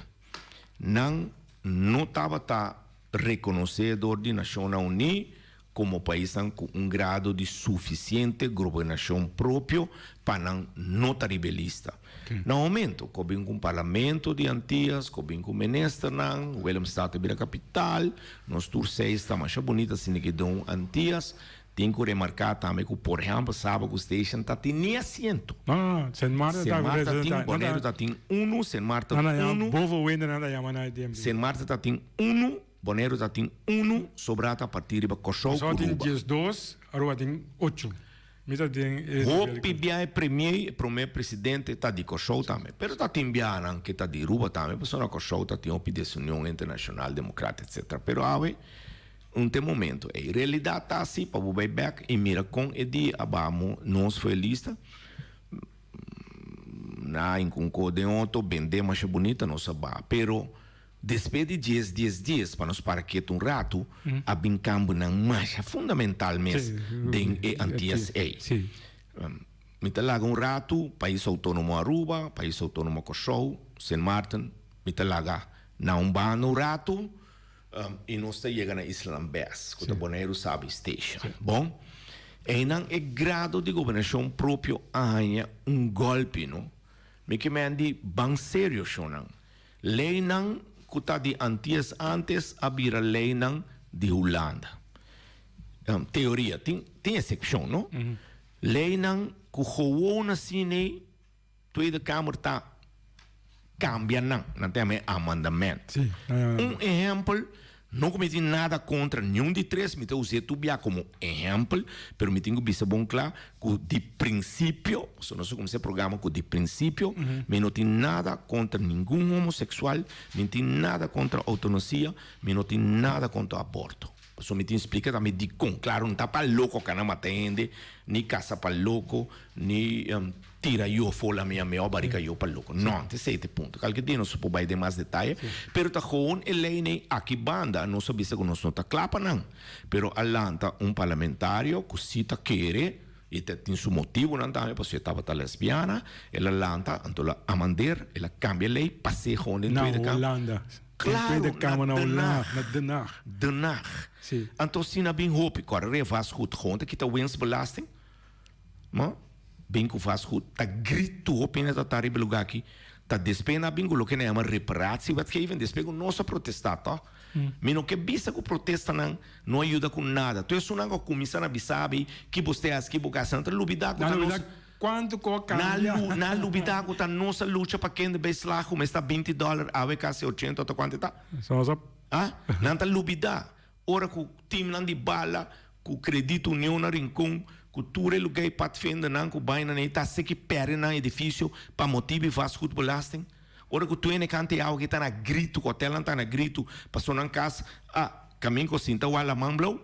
Nan no tabata rekonosé dor di Nashonnan Uní komo paisnan ku un grado di sufisiente gobernashon propio pa nan no ta riba e lista. Na momento ku a bin ku un parlamento di Antias, ku a bin ku ministernan, Willemstad a bira kapital, nos tur seis ta masha bunita asina ke den un Antias. Tin ku remarká tambe ku por ehèmpel Saba ku Station ta tin ni asiento. No, no, no. Sint Maarten ta Sint Maarten ta tin, Boneiru ta tin unu, Sint Maarten unu. Boven Wende nan ta yama na e tempu. Sint Maarten ta tin unu, Boneiru ta tin unu, sobrá ta partí riba Kòrsou ku Kòrsou tin Aruba. 12, Aruba tin ocho. Mi ta den e Hopi bia e premier, e promé presidente ta di Kòrsou tambe. Pero ta tin bianan ke ta di Aruba tambe, pasobra na Kòrsou ta tin hopi desunion internashonal, demokrat, etcetera. Pero awe Un te momento ey. Realidad ta asi pa bo bay bek y mira con e dia a bamo nos foe lista. Na incuncó den otro bende masha bunita nos a ba. Pero despues di dies dies dies pa nos para ketu un rato a bin cambionan masha fundamental mes den e Antillas ey. Mi ta laga un rato Pais Autonomo Aruba, Pais Autonomo Corsou, Sint Maarten, mi ta laga na un banda un rato. I nos ta yega na islanan bes, ku ta Boneiru, Saba i Statia. Bon, einan e grado di gobernashon propio a haña un gòlpi, no? Mi ke men di ban serio, shonnan. Leinan ku ta di Antias ántes a bira leinan di Hulanda. Teoria, tin tin eksepshon, no? Leinan ku gewoon asina Tweede Kamer ta cambia nan, nan ta yama e amendament. Sí, nan yama Un ehempel, no cu mi tin nada contra niun di tres, mi ta usa e tur bia como ehempel, pero mi tin cu bisa bon cla cu di principio, pasobra nos a cuminsa e programa cu di principio, mi no tin nada contra ningun homosexual, mi no tin nada contra eutanasia, mi no tin nada contra aborto. Pasobra mi tin splika tambe dikon. Klaro, no ta pa loko kana mata hende, ni kasa pa loko, ni tira yo afó la mia mea o barika yo pa loko. No, ta esei ta e punto. Kalke dia nos por bai den mas detaye, pero ta gewoon e lei aki banda nos a bisa ku nos no ta kla pa nan. Pero a lanta un parlamentario ku si ta kere, i ta tin su motibunan tambe pasobra e tabata lesbiana, el a lanta, anto el a amandeer, el a kambia e lei, pas'é gewoon den Tweede Kamer. Na Hulanda. Claro, Tweede Kamer na na Den Hulanda, Haag. na Den Haag. Den Haag. Sí. Anto asina bin hopi, kòrda riba vastgoed gewoon ta kita winstbelasting. Ma bin ku vastgoed ta gritu hopi hende ta ta riba e lugá aki, ta despues nan a bin ku loke nan yama reparatiewetgeving, despues ku nos a protestá tòg. Mi no ke bisa ku protestanan no a yuda ku nada. Tur esunnan ku a kuminsá na bisa abi ki bo stay hasi, ki bo gasta, nan ta lubidá ku ta nos. Kuantu ku a kambia. Nan a lubidá ku ta nos a lucha pa kende bay slag ku mester 20 dòler, awe kasi 80 ota kuantu e ta. Ah, nan ta lubidá ora ku timnan di bala, ku Krediet Union na Rincon, ku tur e lugá e padvindernan ku bainan ei ta seki pèrdè nan edifisio pa motibu di vastgoedbelasting. Ora ku tur hende kanta e awa ki ta na gritu, ku hotelnan ta na gritu, pasobra nan kas a kaminda ku sinta wak laman blou,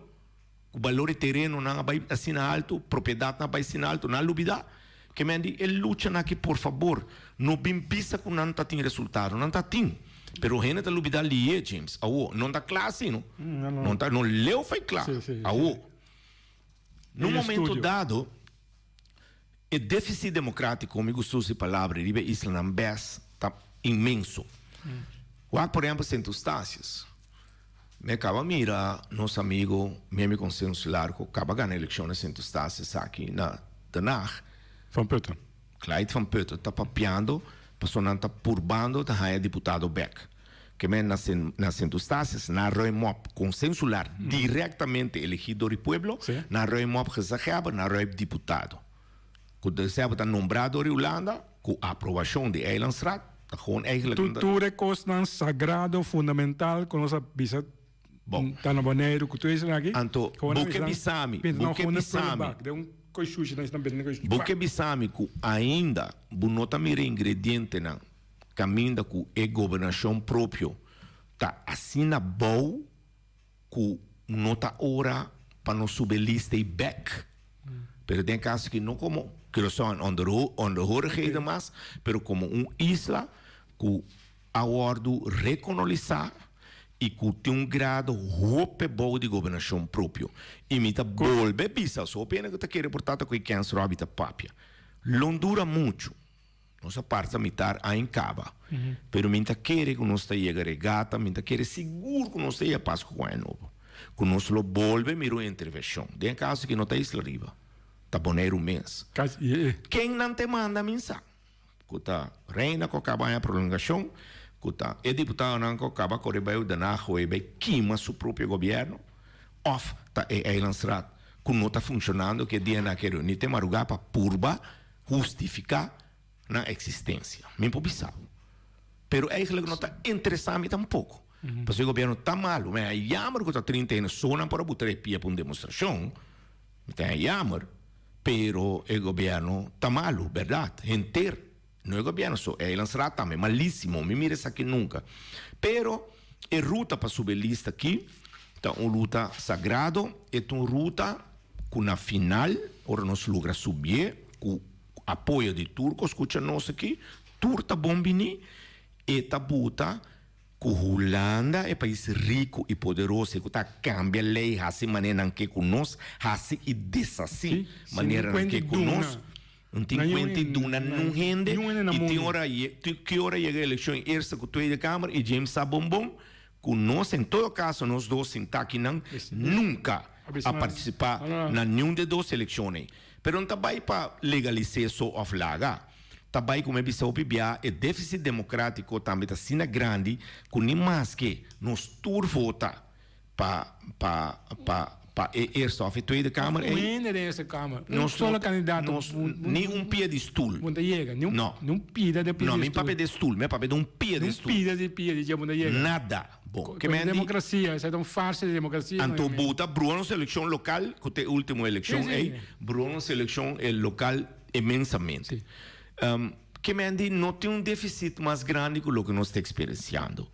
ku balor di terenonan a bai asina altu, propiedatnan a bai asina altu, nan a lubidá. Ke men di e luchanan aki por fabor no bin bisa ku nan ta tin resultado, nan ta tin, pero hende ta lubidá lié, James. Awo, no ta kla asi no, no ta, no leu fai kla. Awo, na un momento dado, E deficit democratico, mi gusta usa e palabra, riba e islanan bes ta inmenso. Wak por ehempel Sint Eustatius. Mi a caba mira nos amigo Meme Consenso Largo caba gana eleccion na Sint Eustatius aki na Den Haag. Van Putten. Clyde van Putten ta papiando pasobra nan ta purbando ta haya diputado bek. Ke men na na Sint Eustatius na ruim op consensular directamente elegi door di pueblo, na ruim op gezaghebber, na ruim diputado. Ku dezelfde ta nombra door di Hulanda ku aprobacion di Eilandsraad, ta gewoon eigenlijk Tur tur e kosnan sagrado fundamental ku nos a bisa Bon. ta na Boneiru ku tur esnan aki. Anto, Gewoon bo ke esnan bisa mi, pinta bo nan ke gewoon bisa mi. prullenbak, den un koishushi nan esnan pinta nan koishushi. Bo ke bisa mi ku ainda bo no ta mira ingredientenan kaminda ku e gobernashon propio ta asina bou ku no ta ora pa nos subi e lista ei bek. Pero den e kaso aki no komo Curaçao en onderhorigheden mas, pero komo un isla ku a wòrdu rekonolisá i ku tin un grado hopi bou di gobernashon propio. I mi ta bolbe bisa, so hopi hende ku ta kere por ta ta ku e kèns Robbie ta papia. Lo dura muchu. Nos a parsa mitar ain kaba. Pero mi ta kere ku nos ta yega regata, mi ta kere sigur ku nos ta yega Pasku ku Aña Nobo. Ku nos lo bolbe mira un intervenshon. Den e kaso aki no ta Isla Riba, ta Boneiru mes. Ken nan te manda mi sa. Ku ta Reina ku a kaba haña prolongashon, ku ta e diputadonan ku a kaba kore bai Den Haag hoy bai kima su propio gobièrnu, òf ta e Eilandsraad ku no ta funshonando ku e dianan a reuní te marugá pa purba hustifiká nan eksistensia. Mi por bisa bo. Pero eigenlijk no ta interesá mi tampoko. Pasobra e gobièrnu ta malu. Mi a jammer ku ta 30 hende so nan por a buta e pia pa un demostrashon. Mi ta jammer. Pero e gobièrnu ta malu, bèrdat. Henter. No e gobièrnu so, e eilandsraad tambe. Malísimo. Mi mira esaki nunka. Pero e ruta pa subi e lista aki ta un ruta sagrado. E ta un ruta ku na final ora nos logra subié ku apoyo di tur ku skucha nos aki, tur ta bon bini, e ta buta ku Hulanda e pais riku i poderoso e ku ta kambia lei hasi manera nan ke ku nos hasi i deshasí manera nan ke ku nos. No tin kuenta i duna nun hende i tin ora ki ora yega elekshon Eerste ku Tweede Kamer i James sa bon bon ku nos en todo kaso nos dos sintá akinan nunka a partisipá na niun de dos elekshon ei. Pero no ta bai pa legalis'é so òf laga. Ta bai ku mi a bisa hopi bia e défisit demokrátiko tambe ta asina grandi ku ni maske nos tur vota pa pa pa pa e Eerste of e Tweede Kamer Un ei. hende den Eerste Kamer, un Nos solo no kandidato nos ni un pia di stul. Bo ta yega, ni un No. ni un pida de pia No, di mi stul. papia di stul, mi a papia di un pia Ni di un stul. pida di pia di dje bo ta yega. Nada. Bo, Ko ke ku men di demokrasia, esei ta un farsa di demokrasia. Anto bo ta brua nos elekshon lokal, ku ta e ultimo elekshon Sí, ei, sí. brua nos elekshon e lokal inmensamente. Sí. Ke men di no tin un defisit mas grandi ku loke nos ta eksperensiando.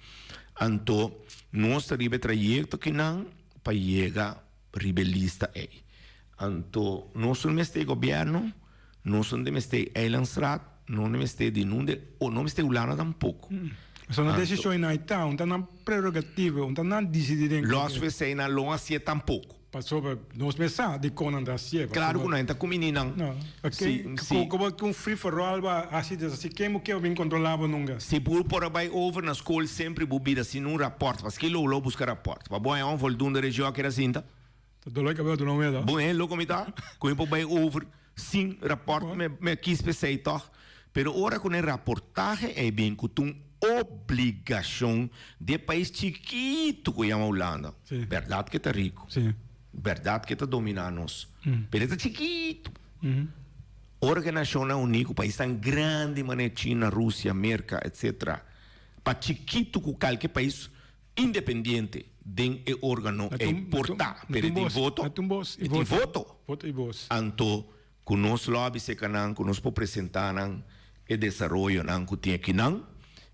Anto nos ta riba e trayekto kinan. pa yega riba e lista ei. Anto nos no mester gobierno, nos no mester Eilandsraad, no mester di nunde, o no mester Hulanda tampoco. So nan decision ei ta, un ta nan prerogativa, un ta nan dicidi den. Los wc nan lo hacié tampoco. Pasobra nos mes sa dikon nan ta hasié. Klaru ku nan ta kumini nan. No. Si, si. Komo ku un free for all bo a hasi des asi ken bo ke bo bin kontrolá bo nunka. Si bo por a bai over na skol sempri bo bira sin un rapòrt. Paske lo lo buska rapòrt. Pa bo haña un voldoende region a keda sinta. Ta dolor di kabes duna un weda. Bo hende loko mi ta ku mi por bai over sin rapòrt me me kis p'esei tòg. Pero ora ku nan raportahe ei bin ku ta un obligashon di e pais chikitu ku yama Hulanda. Bèrdat ke ta riku. Bèrdat ke ta dominá nos. Pero e ta chikitu. Ora ku e Nashonnan Uní ku paisnan grandi manera China, Rusia, Merka, etsetera, pa chikitu ku kalke pais independiente den e órgano ei por ta, pero e tin voto. E tin voto. Anto Ku nos lobby seka nan, ku nos por presentá nan e desaroyonan ku tin akinan,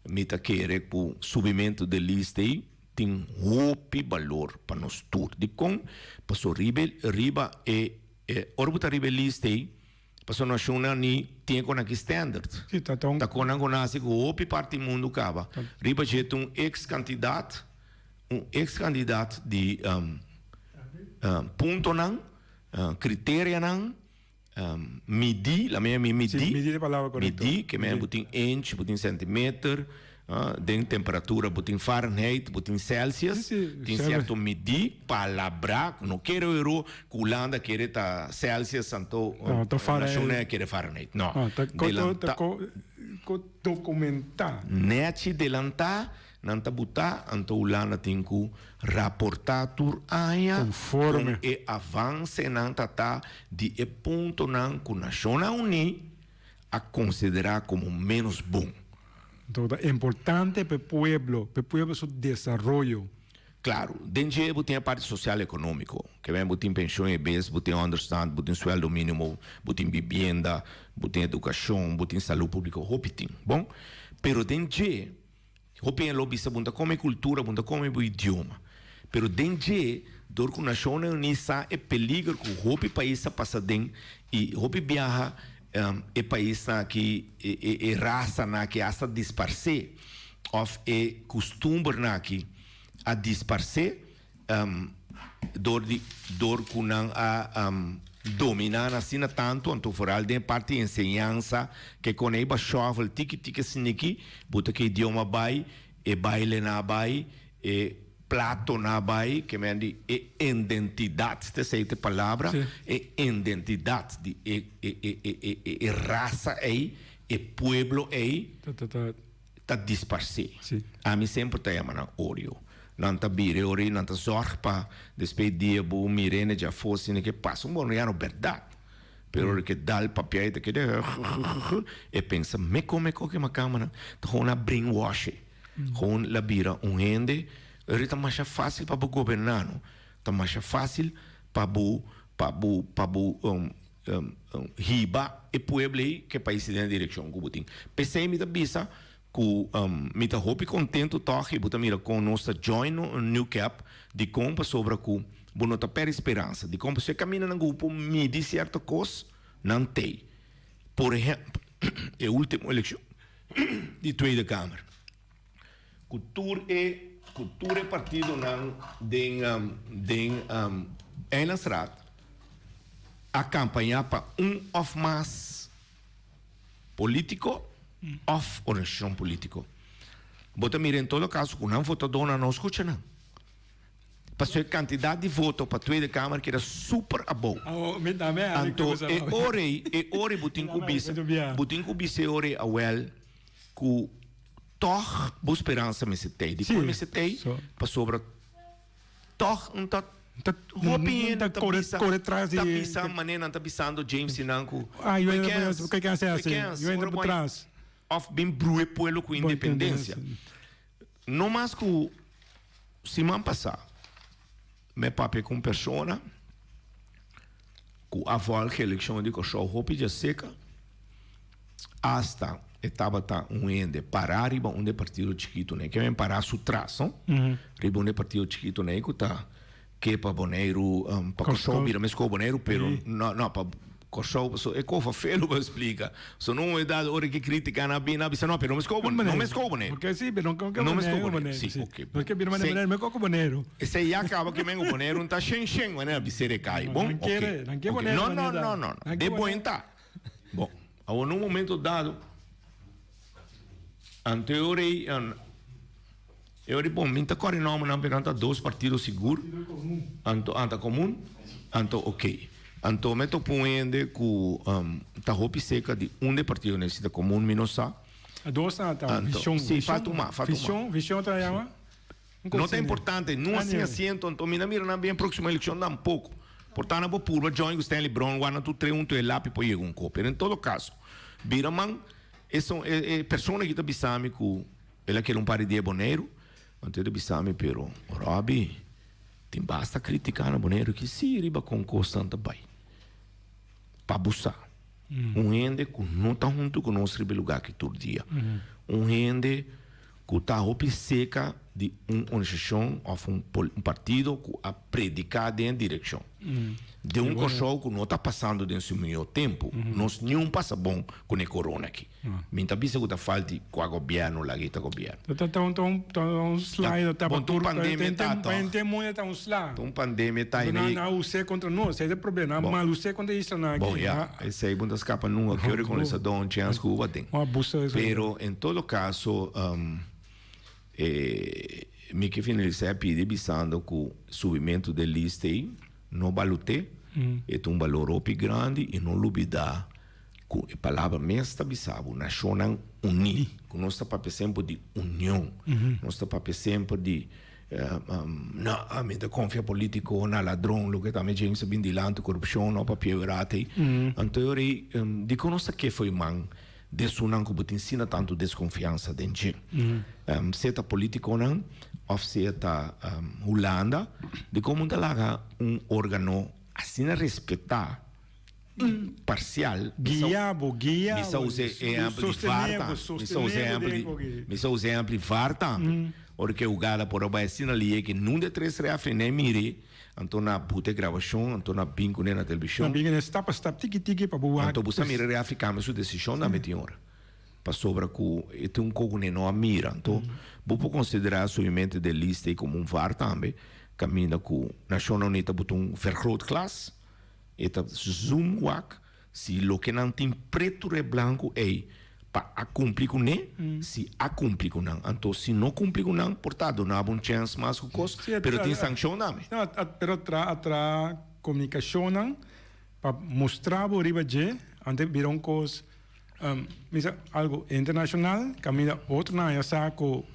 mi ta kere ku subimentu di lista ei tin hopi balor pa nos tur. Dikon? Paso riba riba e ora bo ta riba e lista ei, paso nashonnan ni tin e kon aki standard. Ta kon nan ku nase ku hopi parti mundu kaba. Riba dje ta un ex kantidat, un ex kantidat di puntonan. Kriterianan, midí, la mea mi midí. Sí, midí ta e palabra korekto. Midí, ke mea bo tin inch, bo tin sentimeter, den temperatura bo tin Fahrenheit, bo tin Celsius, tin sierto midí, palabrá, ku no kere oiro ku Hulanda kere ta Celsius anto nashon ei kere Fahrenheit. No. Ta dokumentá. Nèchi delantá Nan ta butá, anto Hulanda tin ku raportá tur aña Konforme. kon e avansenan ta ta di e puntonan ku Nashonnan Uní a konsiderá komo ménos bon. Anto ta importante pa e pueblo, pa e pueblo su desaroyo. Klaru, den dje bo tin e parti sosial ekonómiko, ke men bo tin penshon e bes, bo tin ònderstant, bo tin suèldo mínimo, bo tin bibienda, bo tin edukashon, bo tin salú públiko, hopi tin. Bon, pero den dje. Hopi hende lo bisa bo no ta come cultura, bo no ta come bo idioma. Pero den dje, dor cu Nacionnan Uní sa e peliger cu hopi pais a pasa den y hopi biaha e paisnan aki, e rasanan aki hasta disparce of e custumbernan aki a disparce, Dor di dor ku nan a dominá nan asina tantu, anto foral den e parti di enseñansa ke kon ei ba shòvel tiki tiki asin'aki, bo ta ke idioma bai, e bailenan a bai, e platonan a bai, ke men di e indentidat, ta esei ta e palabra, e indentidat di e e e e e rasa ei, e pueblo ei. Ta disparsé. Ami semper ta yama nan orio. Nan ta bira e ori, nan ta zorg pa despues dia bo mir'e djafó asina ke pasa un bonriano bèrdat. Pero ora ke dal papia e ta keda hhhhh e pensa meko meko ke makamba nan ta gewoon a brainwash e. Gewoon la bira un hende. Ori ta masha fásil pa bo goberná no. Ta masha fásil pa bo pa bo pa bo Hiba e pueblo ei ku e pais den e direkshon ku bo tin. P'esei mi ta bisa ku mi ta hopi kontentu tòg i bo ta mira kon nos ta join NewCap dikon pasobra ku bo no ta pèrdè speransa. Dikon pasobra e kamindanan ku bo por midi sierto kos nan t'ei. Por ehèmpel e último elekshon di Tweede Kamer ku tur e ku tur e partidonan den den Eilandsraad a kampañá pa un òf mas polítiko òf organisashon polítiko. Bo ta mira en todo kaso ku nan votadónan no skucha nan. Pasobra e kantidat di voto pa Tweede Kamer keda super abou. Anto e ora ei e ora ei bo tin ku bisa bo tin ku bisa e ora ei awèl ku tòg bo speransa mester tei. Dikon mester tei? Pasobra tòg un ta hopi hende ta bisa ta bisa manera nan ta bisando James i nan ku koe kens koe kens ora bo òf bin brua e pueblo ku independensia. No mas ku siman pasá mi a papia ku un persona ku a vòlg elekshon di Kòrsou hopi djaseka, asta e tabata un hende pará riba un de partido chikitu nei, ke men pará su tras no, riba un de partido chikitu nei ku ta. Ke pa Boneiru, pa Kòrsou bira mes ku Boneiru, pero no, no, pa Kòrsou, pasobra e kofa felu pa splika. So na un momento dado ora ke kritikanan a bini, nan a bisa no, pero no mes ku Boneiru, no mes ku Boneiru. Oke, si, pero no ke No mes ku Boneiru, Boneiru, si, si. oke. No ke bira manera Boneiru, mes ku Boneiru. Esei ya kaba ke men ku Boneiru no ta shen shen, manera bis'é rekai. No, Bon, nan oke, kere, nan ke oke. Boneiru No, no, manera. no, no, no. Nan ke De Boneiru. buenta. Bon, awor na un momento dado, anto e ora ei, E ora di bon, mi ta kòrda e nòmbernan pero nan ta dos partido sigur, anto anta komun, anto ok. Anto mi a topa un hende ku ta hopi seka di un di e partidonan si ta komun mi no sa. A dos nan ta Anto, Vision. si, falta un mas, falta un mas. Vision, Vision ta yama? No ta importante, no a sin asiento, anto mi na mira nan bien próksimo elekshon tampoko. Por ta nan por purba join ku Stanley Brown, wak nan tur tres huntu e lapi por yega un kop. Pero en todo kaso, bira man e son e persona ki ta bisa mi ku El a kere un par di dia Boneiru, anto e ta bisa mi, pero Robby, tin basta critica na Boneiru ki si riba con cosnan ta bay. Pa bo sa, un hende cu no ta hunto cu nos riba e lugar aki tur dia, un hende cu ta hopi seca di un organisacion of un partido cu a predica den e direccion. Den un Kòrsou ku no ta pasando den su mihó tempu. Nos niun pasa bon ku e korona aki. Mi ta bisa ku ta falti kua gobièrnu laga e ta gobièrnu. Ta ta un ta un ta un sla i ta Bon, ta un pandemia ta Pa tòg. henter mundu ta un sla. Ta un pandemia ta i Nan a us'é kontra nos, esei ta e problema. Nan a mal us'é kontra islanan aki. Bon, ya, esei bo no ta skapa nunka. Ke ora ku nan sa dó un chèns ku bo tin. Un abuso esei. Pero en todo kaso, E mi ke finalisá e pidi bisando ku subimentu den lista ei no balut'é, e ta un balor hopi grandi i no lubidá ku e palabra mes ta bisa bo, Nashonnan Uní, ku nos ta papia semper di union, nos ta papia semper di no, mi ta konfia politiko na ladron, loke tambe James a bin dilanti, korupshon no papia wera ei. Anto e ora ei dikon nos ta ke fo'i man Desunnan ku bo tin sina tantu deskonfiansa den dje. Sea ta politikonan òf sea ta Hulanda, dikon bo ta laga un organo asina respetá, imparsial, Guia bo, guia mi sa bo, usa e ehèmpel di VAR sostené bo, tambe, mi sa usa e sostené bo ehèmpel den di, koki. mi sa usa e ehèmpel di VAR tambe. Ora ku e hugada por a bai asina lihe ke nun de tres rèfri n'e miri, Anto na buta e grabashon, anto na bin kuné na televishon. Na bin kuné stap pa stap, tiki tiki pa bo wak. Anto bo sa mira reafri kambia su desishon tambe tin ora. Pasobra ku e tin un kos ku ne no a mira. Anto bo por konsiderá subimentu di e lista ei komo un var tambe, kaminda ku Nashonnan Uní ta buta un vergrootglas, e ta zoom wak Si loke nan tin pretu re blanku ei pa a kumpli ku ne, si a kumpli ku nan. Anto si no kumpli ku nan, por ta duna bo un chèns mas ku kos, pero tin sankshon tambe. No, pero tra a traha komunikashonnan pa mustra bo riba dje, antes bira un kos, misa algu internashonal, kaminda otronan a sa ku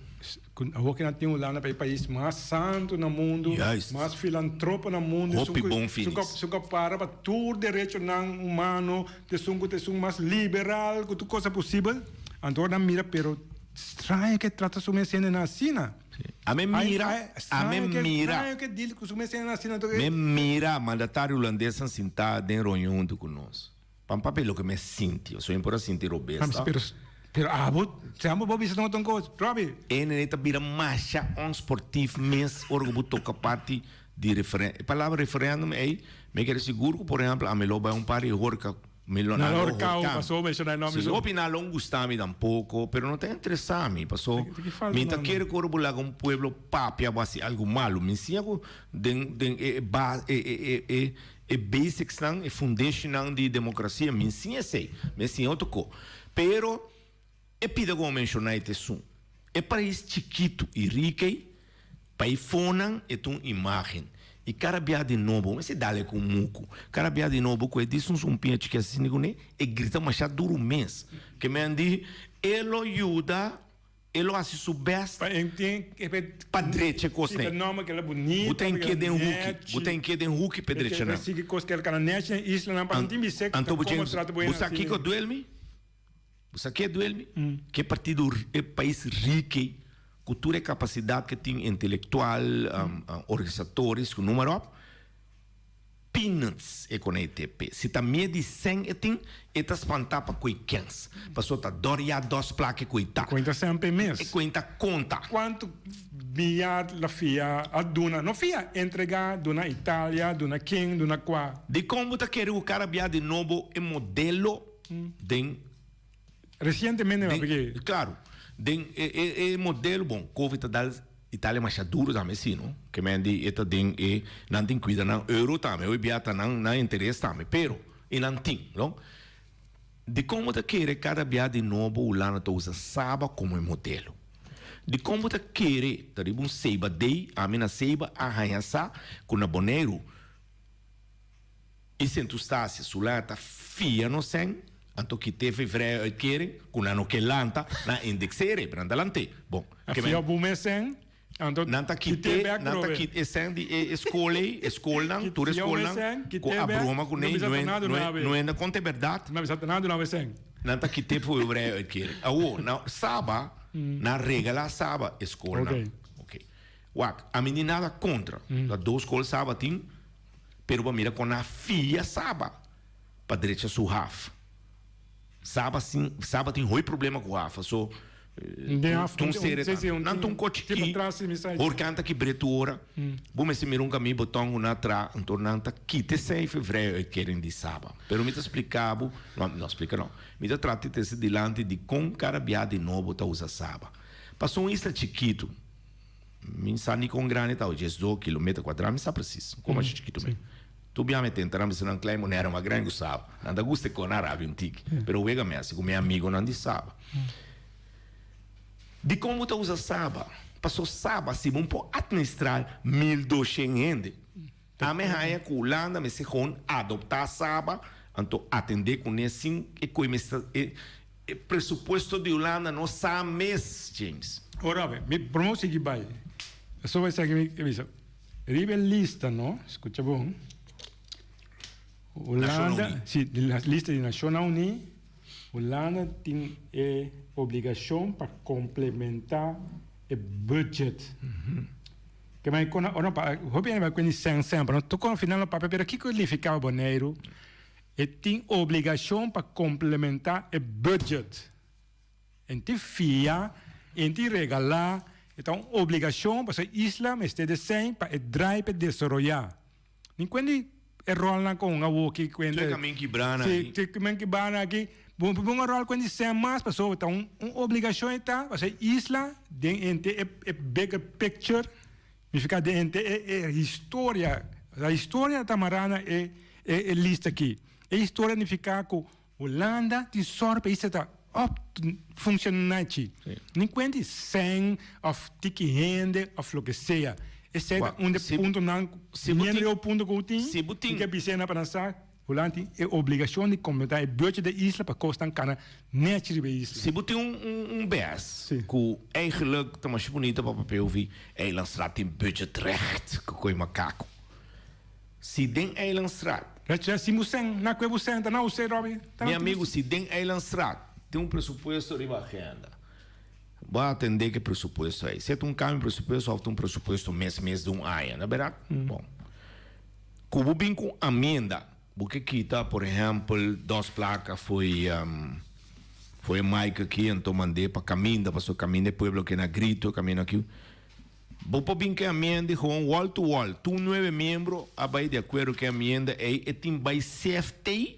Awor ki nan tin Hulanda pa e pais mas santu na mundu, mas filantropo na mundu, Hopi bon finis. Esun ku a para pa tur derechonan humano, esun ku ta esun mas liberal ku tur cosa posibel. Anto ora nan mira pero straño ke trata su mes hendenan asina. A me mira, a me mira. Straño ke deal ku su mes hendenan asina. Me mira mandatario hulandesnan sintá den reunion huntu ku nos. Pan papia loke mi a sinti, pasobra mi por a sinti robes ta. Pero, pero abo, si abo bo bisa no ta un kos, Robbie. E nene ta bira masha onsportief mes ora ku bo toka parti di referen, e palabra referendum ei, mi kere sigur ku por ehempel ami lo bai un par di horka, mi lo Na nan lo horkao, horka mi. paso menshoná e nòmber Si, so. hopi nan lo gusta mi tampoko, pero no ta interesá mi, paso Di ki falta mi ta nan? kere ku ora bo laga un pueblo papia bo hasi algu malu, mi siña ku den den e ba e e e E basicsnan, e fundeshinan di demokrasia, mi nsiña esei, mi a siña otro ko. Pero e pida ku bo menshoná e ta esun. E pais chikitu i rika ei, pa e fonan e ta un imágen. I kada bia di nobo, bo mester dal e ku un muku, kada bia di nobo ku e dis un sumpiña chiki asina kuné, e grita masha duru mes. Ke men di, e lo yuda. E lo hasi su best Pa en tin e pe pa drecha e kos Kita nei. nòmber kela bunita Bu ta en kela keda en huki, nèchi. bu ta en keda en huki pa e drecha nan. Sigui kos kela kana nèchi den islanan pa An nan tin bisé anto bu komo James, trata bo bu hende sa asina. kiko duel mi? Bu sa ke duel mi? Ke partido e pais riki ei ku tur e kapasidat ke tin intelektual, organisatoris ku numa ròp. Peanuts e konei TP. Si ta mie di sen e tin, e ta spantá pa koe kens. Paso ta dor ya dos plak e koe ta. E koe ta semper mes. E koe ta konta. Kuantu miar la fia a duna, no fia, entregá, duna Italia, duna ken, duna kua. Dikon bo ta kere ku kada bia di nobo e modelo den. Resientemente mi a piki. Klaro. Den e modelo, bon, covid ta dal Italia masha duro tambe si no. Ke men di e ta den e, nan tin kuida nan euro tambe, hoy bia ta nan nan interes tambe, pero e nan tin, no. Dikon bo ta kere kada bia di nobo Hulanda ta usa Saba komo e modelo? Dikon bo ta kere ta riba un Seiba Day, ami na Seiba a haña sa ku na Boneiru, I Sint Eustatius su laya ta fia nos sen, anto ki TV vrije uitkering ku nan no ke lanta, nan indexere, nan ta lant'é. Bon, A fia bo mes sen, anto nan ta kit'é kite, bek nan ta probe. kit e sen di e skol ei, e skolnan, Ki tur e fia bo mes skolnan sen, ku kit'é a bek, broma ku no nei, bisa no ta nada no una be. no hende konta e bèrdat. No bisa ta nada una be sen. Nan ta kit'é for e vrije uitkering. Awor, na Saba, nan regalá Saba e skolnan. Oké. Oké. Wak, ami ni nada kontra. Ta dos skol Saba tin. Pero bo a mira kon a fia Saba pa drecha su haf. Saba sin Saba tin hoi problema ku haf so tun sere nan ta un ko chikí horkan ta kibr'é tur ora. Bo mester mira un kami boton ku nan a traha anto nan ta kita esei fevrei uitkering di Saba. Pero mi ta splika bo, no no splika no, mi ta trata di trese dilanti dikon kada bia di nobo ta usa Saba. Pasobra un isla chikitu. Mi sa ni kon grandi ta, 12 kilometer kuadrá, mi sa presis. Kon masha chikitu mi. Tur bia mi tenta nan bisa nan klein monera mas grandi ku Saba. Nan ta gusta e kon Arabia un tiki. Pero wega mi hasi ku mi amigonan di Saba. Dikon bo ta usa Saba? Paso Saba si bo por administrá 1200 hende. Ami haña ku Hulanda mester gewoon adoptá Saba anto atendé kuné sin e koe mester e presupuesto di Hulanda no sa mes, James. Ora be, mi promé sigui bai. Pasobra esaki mi ke bisa. Riba e lista no, skucha bon. Hulanda, si, di la lista di Nashonnan Uní, Hulanda tin e obligashon pa komplementá e budget. Ke men kon ora pa hopi hende bai kuendi sen sen pero no toko final no papia pero kiko nifiká pa Boneiru e tin obligashon pa komplementá e budget en tin fia en tin regalá e ta un obligashon pasobra e isla mester de sen pa e drai pa e desaroyá Ni kuendi e rolnan kon un awoki kuende. Tur e kamin kibrá Si, aki. tur e kamin kibrá na aki. Bo por un ròl kuendi sèn mas pasobra ta un un obligashon e ta pasobra e isla den henter e e bigger picture nifiká den henter e e historia. La historia ta mará na e e e lista aki. E historia nifiká ku Hulanda tin sòrg pa e isla ta op funshonachi. Ni kuenti sèn òf tiki hende òf loke sea. Esei ta un di e puntonan ku miendo di e punto ku tin, mi ke bis'é nan pa nan sa, Hulanda tin e obligashon di kompletá e budget di e isla pa kosnan kana nèchi riba e isla. Si bo tin un bes ku eigenlijk ta masha bunita pa papia ovi Eilandstraat tin budgetrecht ku koe makaku. Si den Eilandstraat. Recht si bo sen, na kue bo sen, ta na usé Robby. Mi amigu, si den Eilandstraat tin un presupuesto riba agenda, bo a atendé ku e presupuesto ei. Si e ta un kambio di presupuesto òf ta un presupuesto mes mes di un aña, na bèrdat? Bon. Ku bo bin ku un amienda, bo ke kita, por ehèmpel, dos plaka fo'i fo'i e Mike aki, anto mand'é pa kaminda, pasobra kaminda e pueblo ke na grito, kaminda aki. Bo por bin ku e amienda gewoon wall to wall. Tur nuebe miembro a bai di akuerdo ku e amienda ei. E tin bai CFT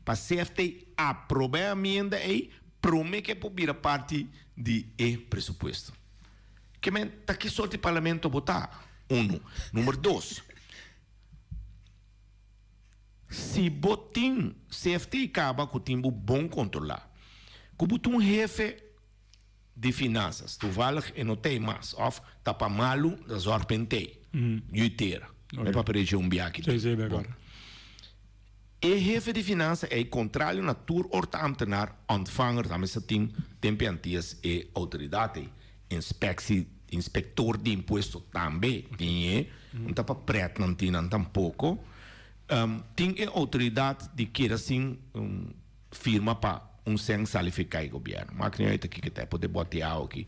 pa CFT aproba e amienda ei prome ku e por bira parti di e presupuesto. Ke men ta ki sorti parlamento bo ta? Uno. Number dos, si bo tin CFT kaba ku tin bo bon kontrola, ku bo ta un hefe. Di finanzas. Toevallig e no tei mas. Of ta pa malu, da zorg pen tei. Yu tera. Me papia rechi un biaki Sí, sí, Bon. E hefe di finanza ei, contrario na tur orta ambtenaar, ontvanger, ta mester tin den pe Antillas e autoridad ei. Inspectie, inspector di impuesto tambe tin e. No ta pa pret nan tin nan tampoco. Tin e autoridad di keda sin firma pa un sen salifiká e gobièrnu. Mak ni uit aki ke ta e poder bòti awa aki.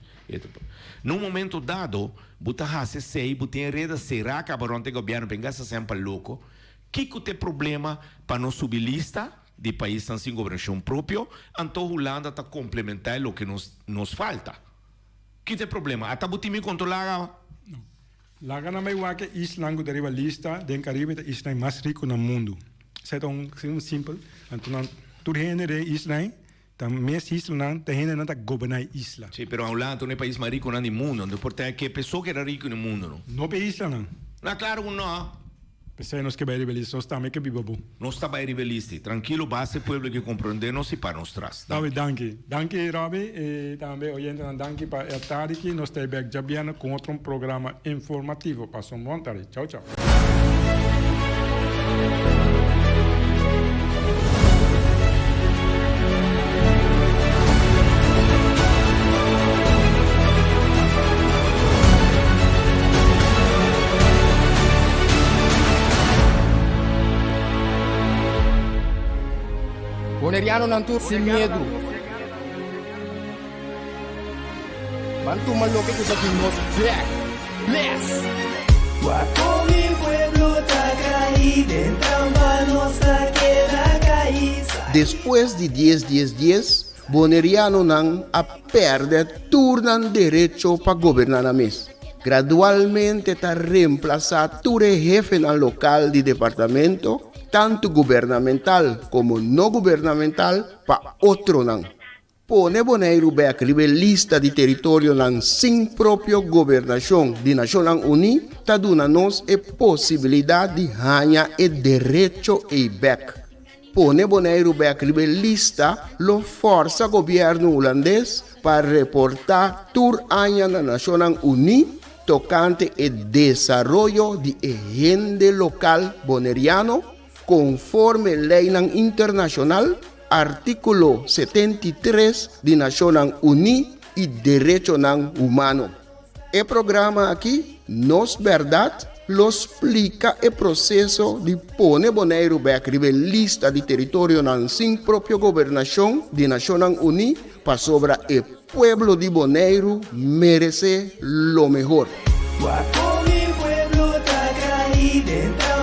Na un momento dado bo ta hasi esei, bo tin e reda será kaba rònt e gobièrnu, benga sa sen pa loko. Kiko ta e problema pa nos subi lista di paisnan sin gobernashon propio, anto Hulanda ta komplementá e loke nos nos falta? Ki ta e problema? Ata bo tin mi kontrolá awa? No. Laga nan bai wak e islan ku ta riba lista den Karibe ta islan mas riku na mundu. Esei ta un un simpel. Anto nan tur hende den e islan ta mes islanan ta hendenan ta goberná e isla. Sí, pero Hulanda ta un e pais mas rikunan di mundu. Anto por ta ke peso ku era riku na mundu no. No pa e islanan. Na klaro ku no. P'esei nos ke bai riba e lista. Nos tambe ke biba bo. Nos ta bai riba e lista. Trankilo, basta e pueblo ke komprondé nos i para nos tras. Danki. Danki. Danki Robby i tambe oyentenan danki pa e tardi aki. Nos ta e bek djabièrnè ku otro un programa informativo. Pasa un bon tardi. Chau chau. Bonerianonan tur sin miedu. Ban tuma loke ku ta di nos bek. Bless! Wak kon mi pueblo ta kai, den trampa nos ta keda kai. Despues di dies dies dies, Bonerianonan a pèrdè tur nan derecho pa goberná nan mes. Gradualmente ta remplasá tur e hefenan lokal di departamento, tantu gubernamental komo no gubernamental, pa otronan. Pone Boneiru bèk riba e lista di teritorionan sin propio gobernashon di Nashonnan Uní ta duna nos e posibilidat di haña e derecho ei bèk. Pone Boneiru bèk riba e lista lo fòrsa gobièrnu hulandes pa reportá tur aña na Nashonnan Uní tokante e desaroyo di e hende lokal boneriano konforme leinan internashonal, artíkulo 73 di Nashonnan Uní i derechonan humano. E programa aki, Nos Bèrdat, lo splika e proseso di pone Boneiru bèk riba e lista di teritorionan sin propio gobernashon di Nashonnan Uní pasobra e pueblo di Boneiru meresé lo mehor. Wak kon mi pueblo ta kai den.